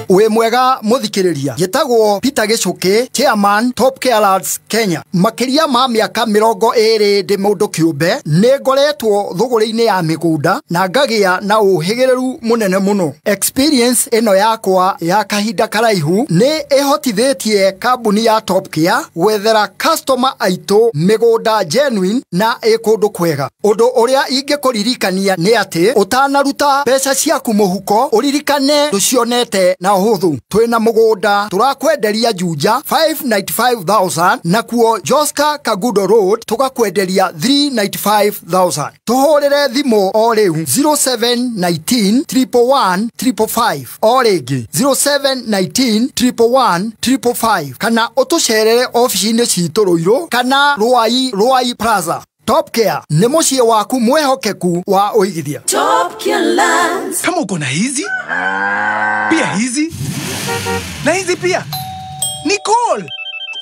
Wĩ mwega muthikiriria gitagwo Peter Gicuki, chairman Top Care Lads Kenya. Makiria ma miaka 20 ndi mundu kiumbe ni ngoretwo thuguri-ini ya migunda na ngagia na uhigiriru munene muno. Experience ino yakwa ya kahinda karaihu ni ihotithitie kambuni ya Top Care gwethera customer aitu migunda genuine na ĩ kundu kwega. Undu uria ingikuririkania ni ati utanaruta mbeca ciaku muhuko uririkane nducionete na uhuthu. Twina mugunda turakwenderia Juja 595,000 nakuo Joska Kagudo Road tugakwenderia 395,000. Tuhurire thimu o riu 0719 111 555 o ringi 0719 111 555 kana utucerere ofici-inĩ citũ Ruiru kana Ruai Ruai Plaza. Top Care ni muciĩ waku mwehokeku wa uigithia. Top Care Lands. Kama uko na hizi pia hizi na hizi pia, Nicole,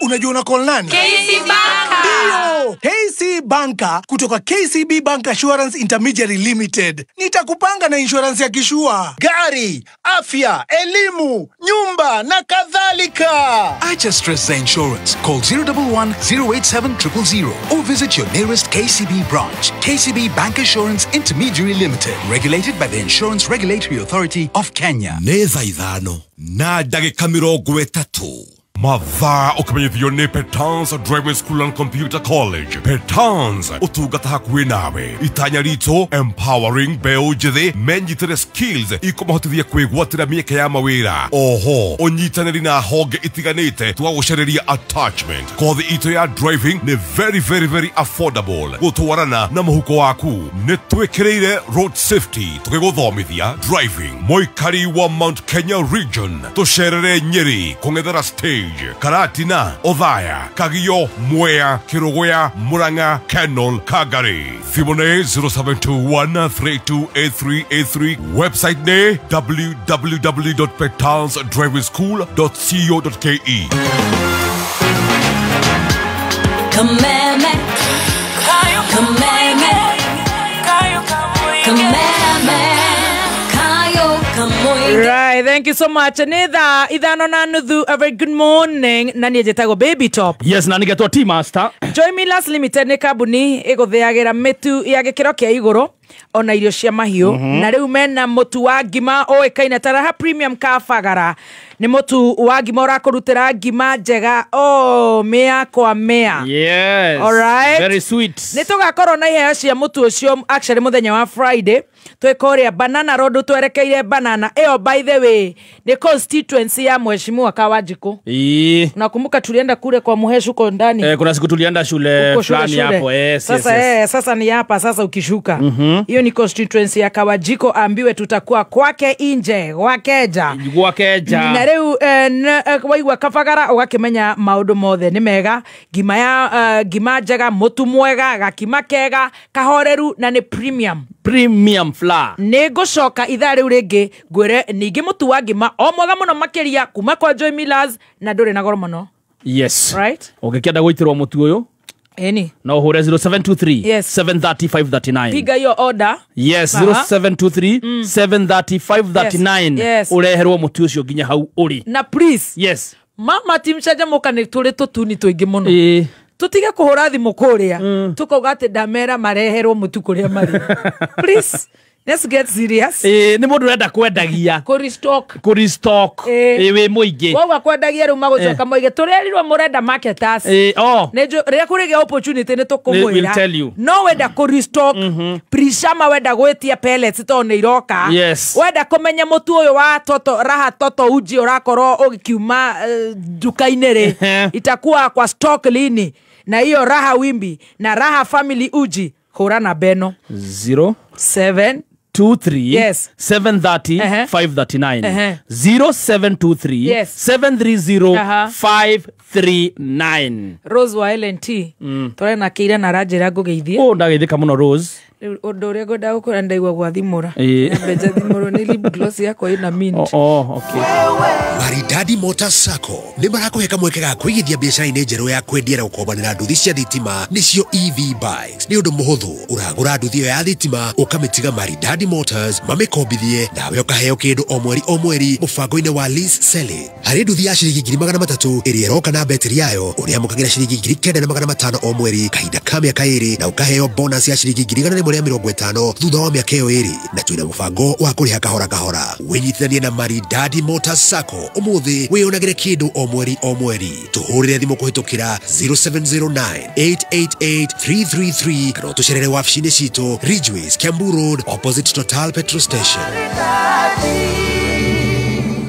unajua una call nani? KC Banka. Ndio, KC Banka kutoka KCB Bank Assurance Intermediary Limited. Nitakupanga na insurance ya kishua, gari, afya, elimu, nyumba na kadhalika. Acha stress za insurance. Call 011 087 000 or visit your nearest KCB branch. KCB Bank Assurance Intermediary Limited, regulated by the Insurance Regulatory Authority of Kenya. Nĩ thaa 5:30. Mathaa ũkĩmenyithio nĩ Petans Driving School and Computer College. Petans ũtungata hakuhĩ nawe. Itanya ritũ empowering mbeũ njĩthĩ menyitĩre skills ikũmahotithia kwĩgwatĩra mĩeke ya mawĩra. Oho ũnyitanĩri na honge itiganĩte tũgagũcarĩria attachment. Kothi itũ ya driving nĩ very very very affordable gũtwarana na mũhuko waku. Nĩ twĩkĩrĩire road safety tũgĩgũthomithia driving. Mũikari wa Mount Kenya region tũcerere Nyeri kũng'ethera stage Karatina, Othaya, Kagio, Mwea, Kirogoya, Murang'a, Kenol, Kagari. Thimũ nĩ 0721328383. Website nĩ www.petansdrivingschool.co.ke. Kameme, kameme, kameme. Right, thank you so much. Nitha 5:30. A very good morning. Na niĩ njĩtagwo Baby Top. Yes, na nĩgetwo Tea Master. Joy Millers Limited nĩ kambuni ĩgũthĩagĩra mĩtu ya gĩkĩro kĩa igũrũ ona irio cia mahiũ. Na rĩu mena mũtu wa ngima ũĩkaine ta Raha Premium Kabagara. Nĩ mũtu wa ngima ũrakũrutĩra ngima njega o mĩa kwa mĩa. Yes. All right. Very sweet. Nĩ tũgakorwo na iheo cia mũtu ũcio actually mũthenya wa Friday. Twĩ kũrĩa Banana Road twerekeire Banana. Ĩyo by the way ni constituency ya Mheshimiwa Kawanjiku. Nakumbuka tulienda kule kwa Muheshu huko ndani. Kuna siku tulienda shule fulani hapo. Yes, sasa, yes, yes. Sasa ni hapa sasa ukishuka. Hiyo ni constituency ya Kawanjiku, ambiwe tutakuwa kwake inje, gwakeja. Gwakeja. Na riu waigua Kabagara ugakimenya maundu mothe ni mega. Ngima ya ngima njega, mutu mwega, gakima kega, kahoreru na ni premium. Premium flour. Nä ngå coka ithaa rä u rä ngä ngwä re ningä må tu wa ngima o mwega må no makä ria kuma kwa Joy Millers na ndå rä na goro må no. Yes. Right? Ũngĩkĩenda gwĩtĩrwo mũtu ũyũ Ĩni. no ũhũre 0723 Yes. 730 539. Piga hiyo order. Yes, Aha. 0723 730 539. Yes. Ũreherwo mũtu ũcio nginya hau ũrĩ. Na please. Yes. Mama ti mcanjamũka nĩ tũrĩ tũtuni tũingĩ mũno. Tũtige kũhũra thimũ kũrĩa tũkauga atĩ ndamera mareherwo mũtu kũrĩa marĩ. Please, let's get serious. Nĩ mũndũ ũrenda kwendagia. Kũrestock. Wĩ mũingĩ. Wauga kwendagia rĩu magũcoka moige tũrerirwo mũrenda marketers. Rĩrĩa kũrĩgĩa opportunity nĩ tũkũmwĩra. We'll tell you. No wenda kũrestock. Prishama wenda gwĩtia pellets tondũ nĩ iroka. Yes. Wenda kũmenya mũtu ũyũ wa toto raha toto uji ũrakorwo ũgĩkiuma nduka-inĩ rĩ itakuwa kwa stock lini, na hiyo raha wimbi na raha family uji hũra na beno 0 7 2 3 Yes. 730 539. 0723 Yes. 730 539. Rose wa LNT tũrena kĩira na aranjĩra ngũgeithie. Oh, ndageithĩka mũno Rose. Rĩu ũndũ ũrĩa ngwendaga gũkwĩra ndaigua gwathimũra. Nyambe njathimũrwo nĩ lip gloss yakwa ĩna mint. Oh, okay. Maridadi Motors Sacco nĩ marakũhe kamweke ga kũigithia biacara-inĩ njerũ ya kwendia na gũkombanĩra nduthi cia thitima nĩcio EV bikes. Nĩ ũndũ mũhũthũ, ũragũra nduthi ĩyo ya thitima ũkamĩtiga Maridadi Motors mamĩkombithie nawe ũkaheo kĩndũ o mweri o mweri mũbango-inĩ wa lease selling. Harĩ nduthi ya ciringi 300,000 ĩrĩa ĩroka na betiri yayo ũrĩamũkagĩra ciringi 9,500 o mweri kahinda ka mĩaka 2 na ũkaheo bonus ya ciringi 150 thutha wa mĩaka ĩyo 2, na twĩna mũbango wa kũrĩha kahora kahora. Wĩnyitithanie na Maridadi Motors Sacco ũmũthĩ wĩyonagĩre kĩndũ o mweri o mweri. Tũhũrĩre thimũ kũhĩtũkĩra 0709 888 333 kana ũtũcerere wabici-inĩ citũ Ridgeways, Kiambu Road, opposite Total Petrol Station.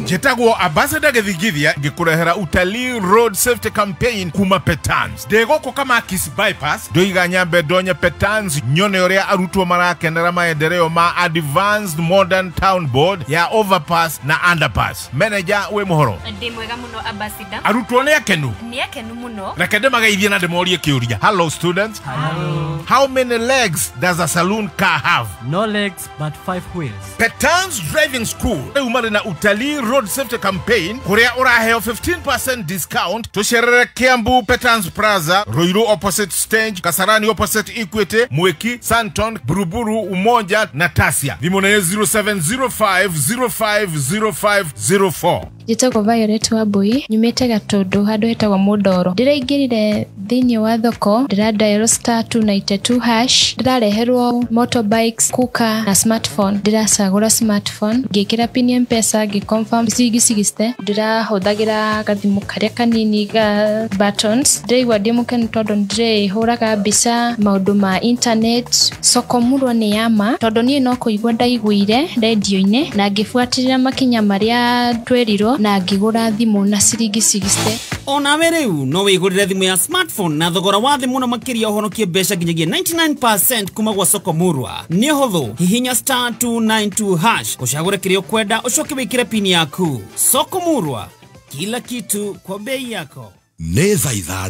Njĩtagwo Ambassador Gĩthigithia ngĩkũrehera Utalii Road Safety Campaign kuma Petans. Ndĩ gũkũ Kamakis Bypass ndoiga nyambe ndonye Petans nyone ũrĩa arutwo marakenera maendeleo ma Advanced Modern Town Board ya overpass na underpass. Manager wĩ mũhoro? Ndĩ mwega mũno Ambassador. Arutwo nĩ akenu? Nĩ akenu mũno. Reke ndĩmageithie na ndĩmorie kĩũria. Hello students. Hello. How many legs does a saloon car have? No legs but 5 wheels. Petans Driving School rĩu marĩ na Utalii Road Safety Campaign kuria uraheo 15% discount. Tucerere Kiambu Petans Plaza, Ruiru opposite Stage, Kasarani opposite Equity, Mwiki, Santon, Buruburu, Umoja na Tasia. Thimũ nĩ 0705 050504. Njĩtagwo Violet Wambui, nyumĩte Gatũndũ handũ hetagwo Mũndoro. Ndĩraingĩrire thĩinĩ wa thoko, ndĩra dial star 292 hash, ndĩrareherwo motorbikes, cooker na smartphone. Ndĩracagũra smartphone, ngĩkĩra pin ya M-Pesa, ngĩ-confirm ciringi 60. Ndĩrahũthagĩra gathimũ karĩa kanini ga buttons. Ndĩraigua ndĩ mũkenu tondũ ndĩrĩhũraga mbica maũndũ ma internet. Soko Murwa nĩ ya ma tondũ niĩ no kũigua ndaiguire rendio-inĩ na ngĩbuatĩrĩra makinya marĩa twerirwo na ngĩgũra thimũ na ciringi 60. Onawe rĩu no wĩgũrĩre thimũ ya smartphone na thogora wa thĩ mũno makĩria ũhonokie mbeca nginyagia 99% kuma gwa Soko Murwa. Nĩ ũhũthũ, hihinya star 292 hash ũcagũre kĩrĩa ũkwenda ũcoke wĩkĩre pini yaku. Soko Murwa, kila kitu kwa bei yako. Nĩ thaa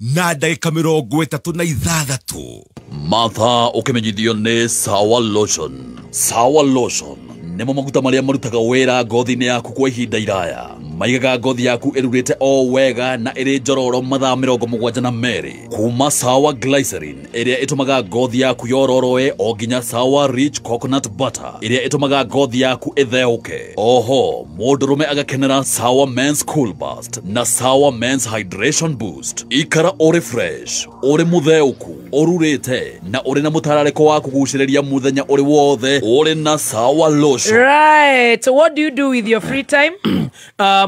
5:36. Mathaa ũkĩmenyithio nĩ Sawa Lotion. Sawa Lotion nĩmo maguta marĩa marutaga wĩra ngothi-inĩ yaku kwa ihinda iraya. Maigaga ngothi yaku ĩrurĩte o wega na ĩrĩ njororo mathaa 72 kuma Sawa Glycerin ĩrĩa ĩtũmaga ngothi yaku yororoe o nginya Sawa Rich Coconut Butter ĩrĩa ĩtũmaga ngothi yaku ĩtheũke. Oho mũndũrũme agakenera Sawa Men's Cool Burst na Sawa Men's Hydration Boost. Ikara ũrĩ fresh, ũrĩ mũtheũku, ũrurĩte na ũrĩ na mũtararĩko wa kũgucĩrĩria mũthenya ũrĩ wothe ũrĩ na Sawa Lotion. Right. So what do you do with your free time?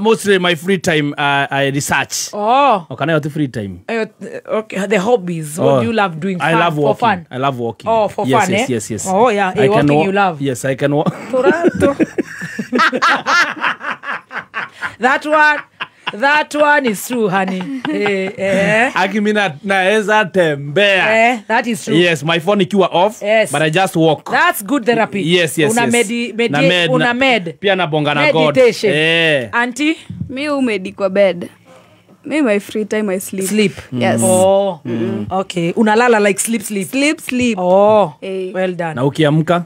Mostly my free time, I research. Oh. Oh, can I have free time? Okay, the hobbies. What do you love doing? I love walking. For fun. I love walking. Oh, for yes, fun, yes, eh? Yes, yes, yes. Oh, yeah. I walking you love. Yes, I can walk. That one. That one is true, honey. Aki mina naeza tembea. That is true. Yes, my phone ikiwa off. Yes. But I just walk. That's good therapy. Yes, yes, una yes. Una med. Pia nabonga na God. Meditation. Auntie? Mi umedi kwa bed. Me, my free time I sleep. Sleep. Yes. Oh. Okay. Unalala like sleep sleep. Sleep sleep. Oh. Well done. Na ukiamka?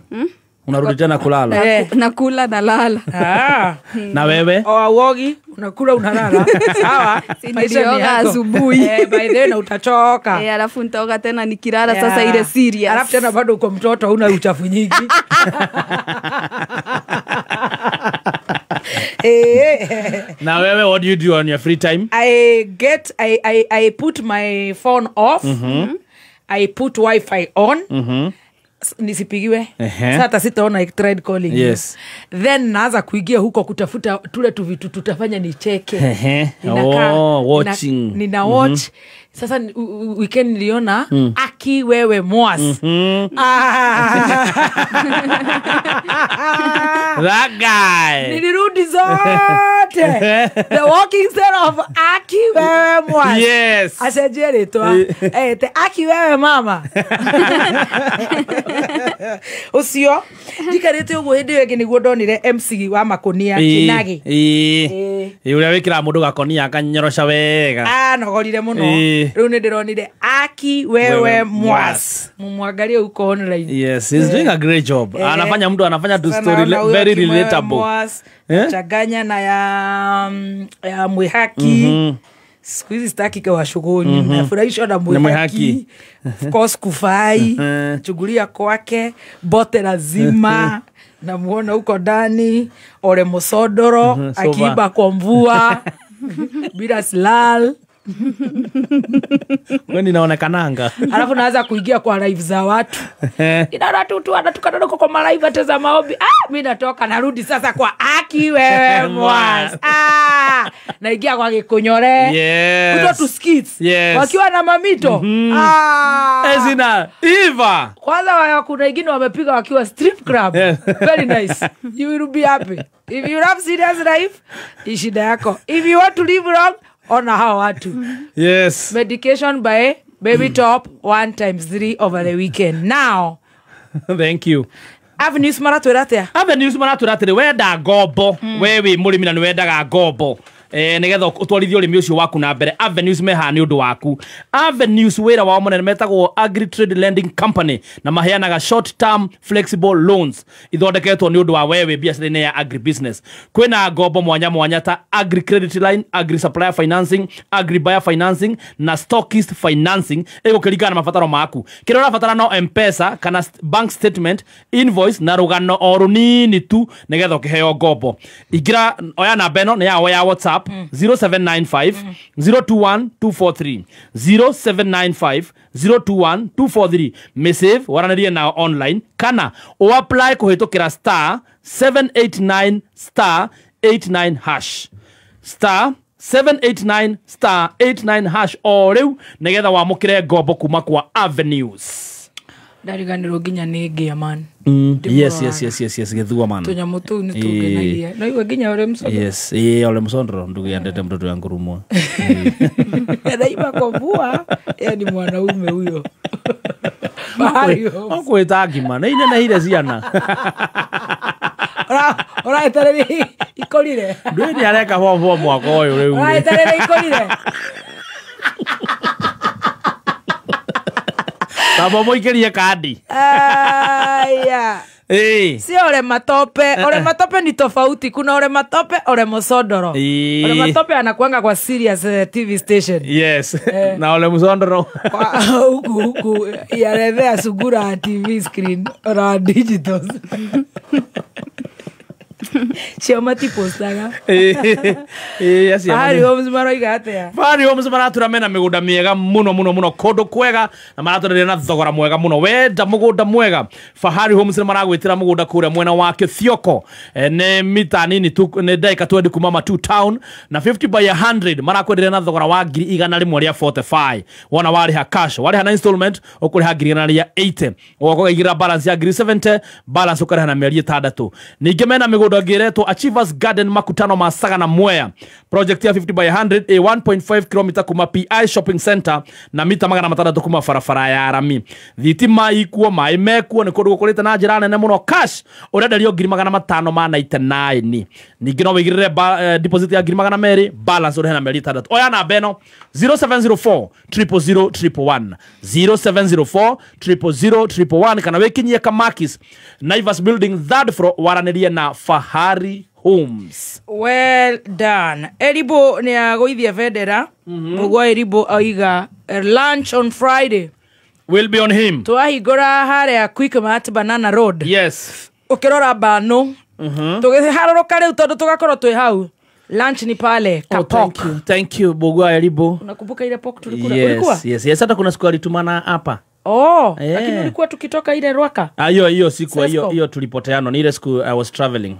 Unarudi tena kulala. Nakula nalala. Ah. Na wewe? Oh, uogi, unakula unalala. Sawa. Maisha ni yako. Asubuhi. By the way na utachoka. Alafu nitaoga tena nikilala sasa ile serious. Alafu tena bado uko mtoto huna uchafu nyingi. Na wewe, what do you do on your free time? I put my phone off. I put Wi-Fi on. Nisipigiwe. Sasa sitaona thread calling. Yes. Then naanza kuingia huko kutafuta tule tu vitu tutafanya nicheke. Oh, watching. Nina watch. Sasa weekend niliona Aki Wewe Mwas. That guy. Nilirudi zote. The walking set of Aki Wewe Mwas. Yes. Asejere to. Te Aki Wewe mama. Ucio ndikarite uguo hindi ĩyo ĩngĩ nĩguo ndonire MC wa makonia Kinagi. Ũrĩa wĩkĩraga mũndũ gakonia akanyorosha wega. Anogorire mũno. Rĩu nĩ ndĩronire Aki Wewe Mwas. Mumwangalie huko online. Yes, he's doing a great job. Anafanya mtu anafanya tu story very relatable. Changanya na ya Mwihaki. Siku hizi sitaki kwa shughuli. Nafurahishwa na Mwihaki. Of course kufai. Chugulia kwake bote lazima. Namuona huko ndani Ole Mosodoro akiiba kwa mvua bila silal. Wewe naonekananga. Alafu naanza kuingia kwa live za watu. Inaona tu anatukana huko kwa live hata za maombi. Mimi natoka narudi sasa kwa Aki Wewe Mwas. Naingia kwa Gikunyore. Yes. Kutoa tu skits. Yes. Wakiwa na mamito. Ezina Eva. Kwanza kuna wengine wamepiga wakiwa strip club. Yes. Very nice. You will be happy. If you have serious life, ishida yako. If you want to live wrong, ona hao watu. Yes. Medication by Baby Top 1 times 3 over the weekend. Now. Thank you. Avenues maratwira atia? Avenues maratwira atiri wenda ngombo. We wi murimi na ni wendaga ngombo. Nigetha utwarithie urimi ucio waku na mbere. Avenues meha ni undu waku. Avenues wira wao munene metagwo Agri Trade Lending Company na maheanaga short term flexible loans ithondeketwo ni undu wa wewe biacara-inĩ ya agri business. Kwina ngombo mwanya mwanya ta Agri Credit Line, Agri Supplier Financing, Agri Buyer Financing na Stockist Financing igukiringana na mabataro maku. Kiria urabatara no M-Pesa kana bank statement, invoice na rugano o runini tu nigetha ukiheo ngombo. Ingira oya namba ĩno nĩ yao ya WhatsApp 0795 021 243 0795 021 243. Mesave waranĩrie nao online kana o apply kũhĩtũkĩra star 789 star 89 hash star 789 star 89 hash o rĩu nĩgetha wamũkĩre ngombo kuma kwa Avenues. Ndariganĩrwo nginya nĩ ngĩa man. Yes yes yes yes yes githua man. Tunyamu tu ni tukenagia. No iwe nginya Ole Msondro. Yes, Ole Msondro ndugu yandete mtoto yangu rumwa. Anaiba kwa mvua, yeye ni mwanaume huyo. Bahari. Okwita ngima na ine na hire ciana. Ora eterere ikorire. Ndui ni areka mvua mwaka uyu riu. Ora eterere ikorire. Tabo moikerie kandi. Aya. Si Ole Matope. Ole Matope ni tofauti. Kuna Ole Matope, Ole Mosondoro. Ole Matope anakuanga kwa serious TV station. Yes. Na Ole Mosondoro huku huku yarethea sugura TV screen ora digital. Cioma ti postaga. Fahari Homes maroiga atia? Fahari Homes maratura mena migunda miega muno muno muno kundu kwega na maratũreria na thogora mwega muno. Wenda mugunda mwega Fahari Homes nĩ maragwĩtĩra mugunda kũrĩa mwena wa Kithioko. Nĩ mita nini tu nĩ ndagĩka 20 kuma Matu town na 50 by 100 marakwenderia na thogora wa 145. Wona warĩha cash, warĩha na installment ũkũrĩha 180. Ũgoka ũkaigĩrĩra balance ya 70, balance ũkarĩha na mĩeri 6. Ningĩ mena mĩgũnda Mugunda ĩngĩ ĩretwo Achievers Garden Makutano ma Sagana Mwea, project ya 50 by 100 a 1.5 km kuma PI Shopping Center na mita 600 kuma barabara ya rami. Thitima ikuo, maĩ mekuo, nĩ kũndũ gũkũrĩte na njĩra nene mũno. Cash ũrenderio 599. Ningĩ no wĩigĩrĩre deposit ya 200,000, balance ũrĩhe na mĩeri 6. Oya namba ĩno 0704 000 111, 0704 000 111, kana wĩkinyie Kamakis Naivas Building 3rd floor, waranĩrie na Fahari Homes. Well done. Eribo ni agoithia vendera. Mugwa Eribo aiga lunch on Friday will be on him. Twahingũra harĩa Quickmart Banana Road. Yes. Ũkĩrora bano. Tũgĩharũrũka rĩu tondũ tũgakorwo twĩ hau. Lunch ni pale Kapok. Oh, thank you. Thank you Bugwa Eribo. Unakumbuka ile pork tulikula? Ulikuwa? Yes, yes. Hata kuna siku alitumana hapa. Oh, lakini ulikuwa tukitoka ile Rwaka. Ah, hiyo siku hiyo tulipoteana. Ni ile siku I was traveling.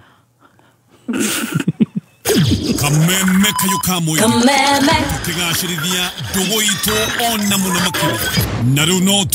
Kameme kayukamwe. Kameme. Tukigashirithia ndugu itu ona muno makĩria. Na rĩu no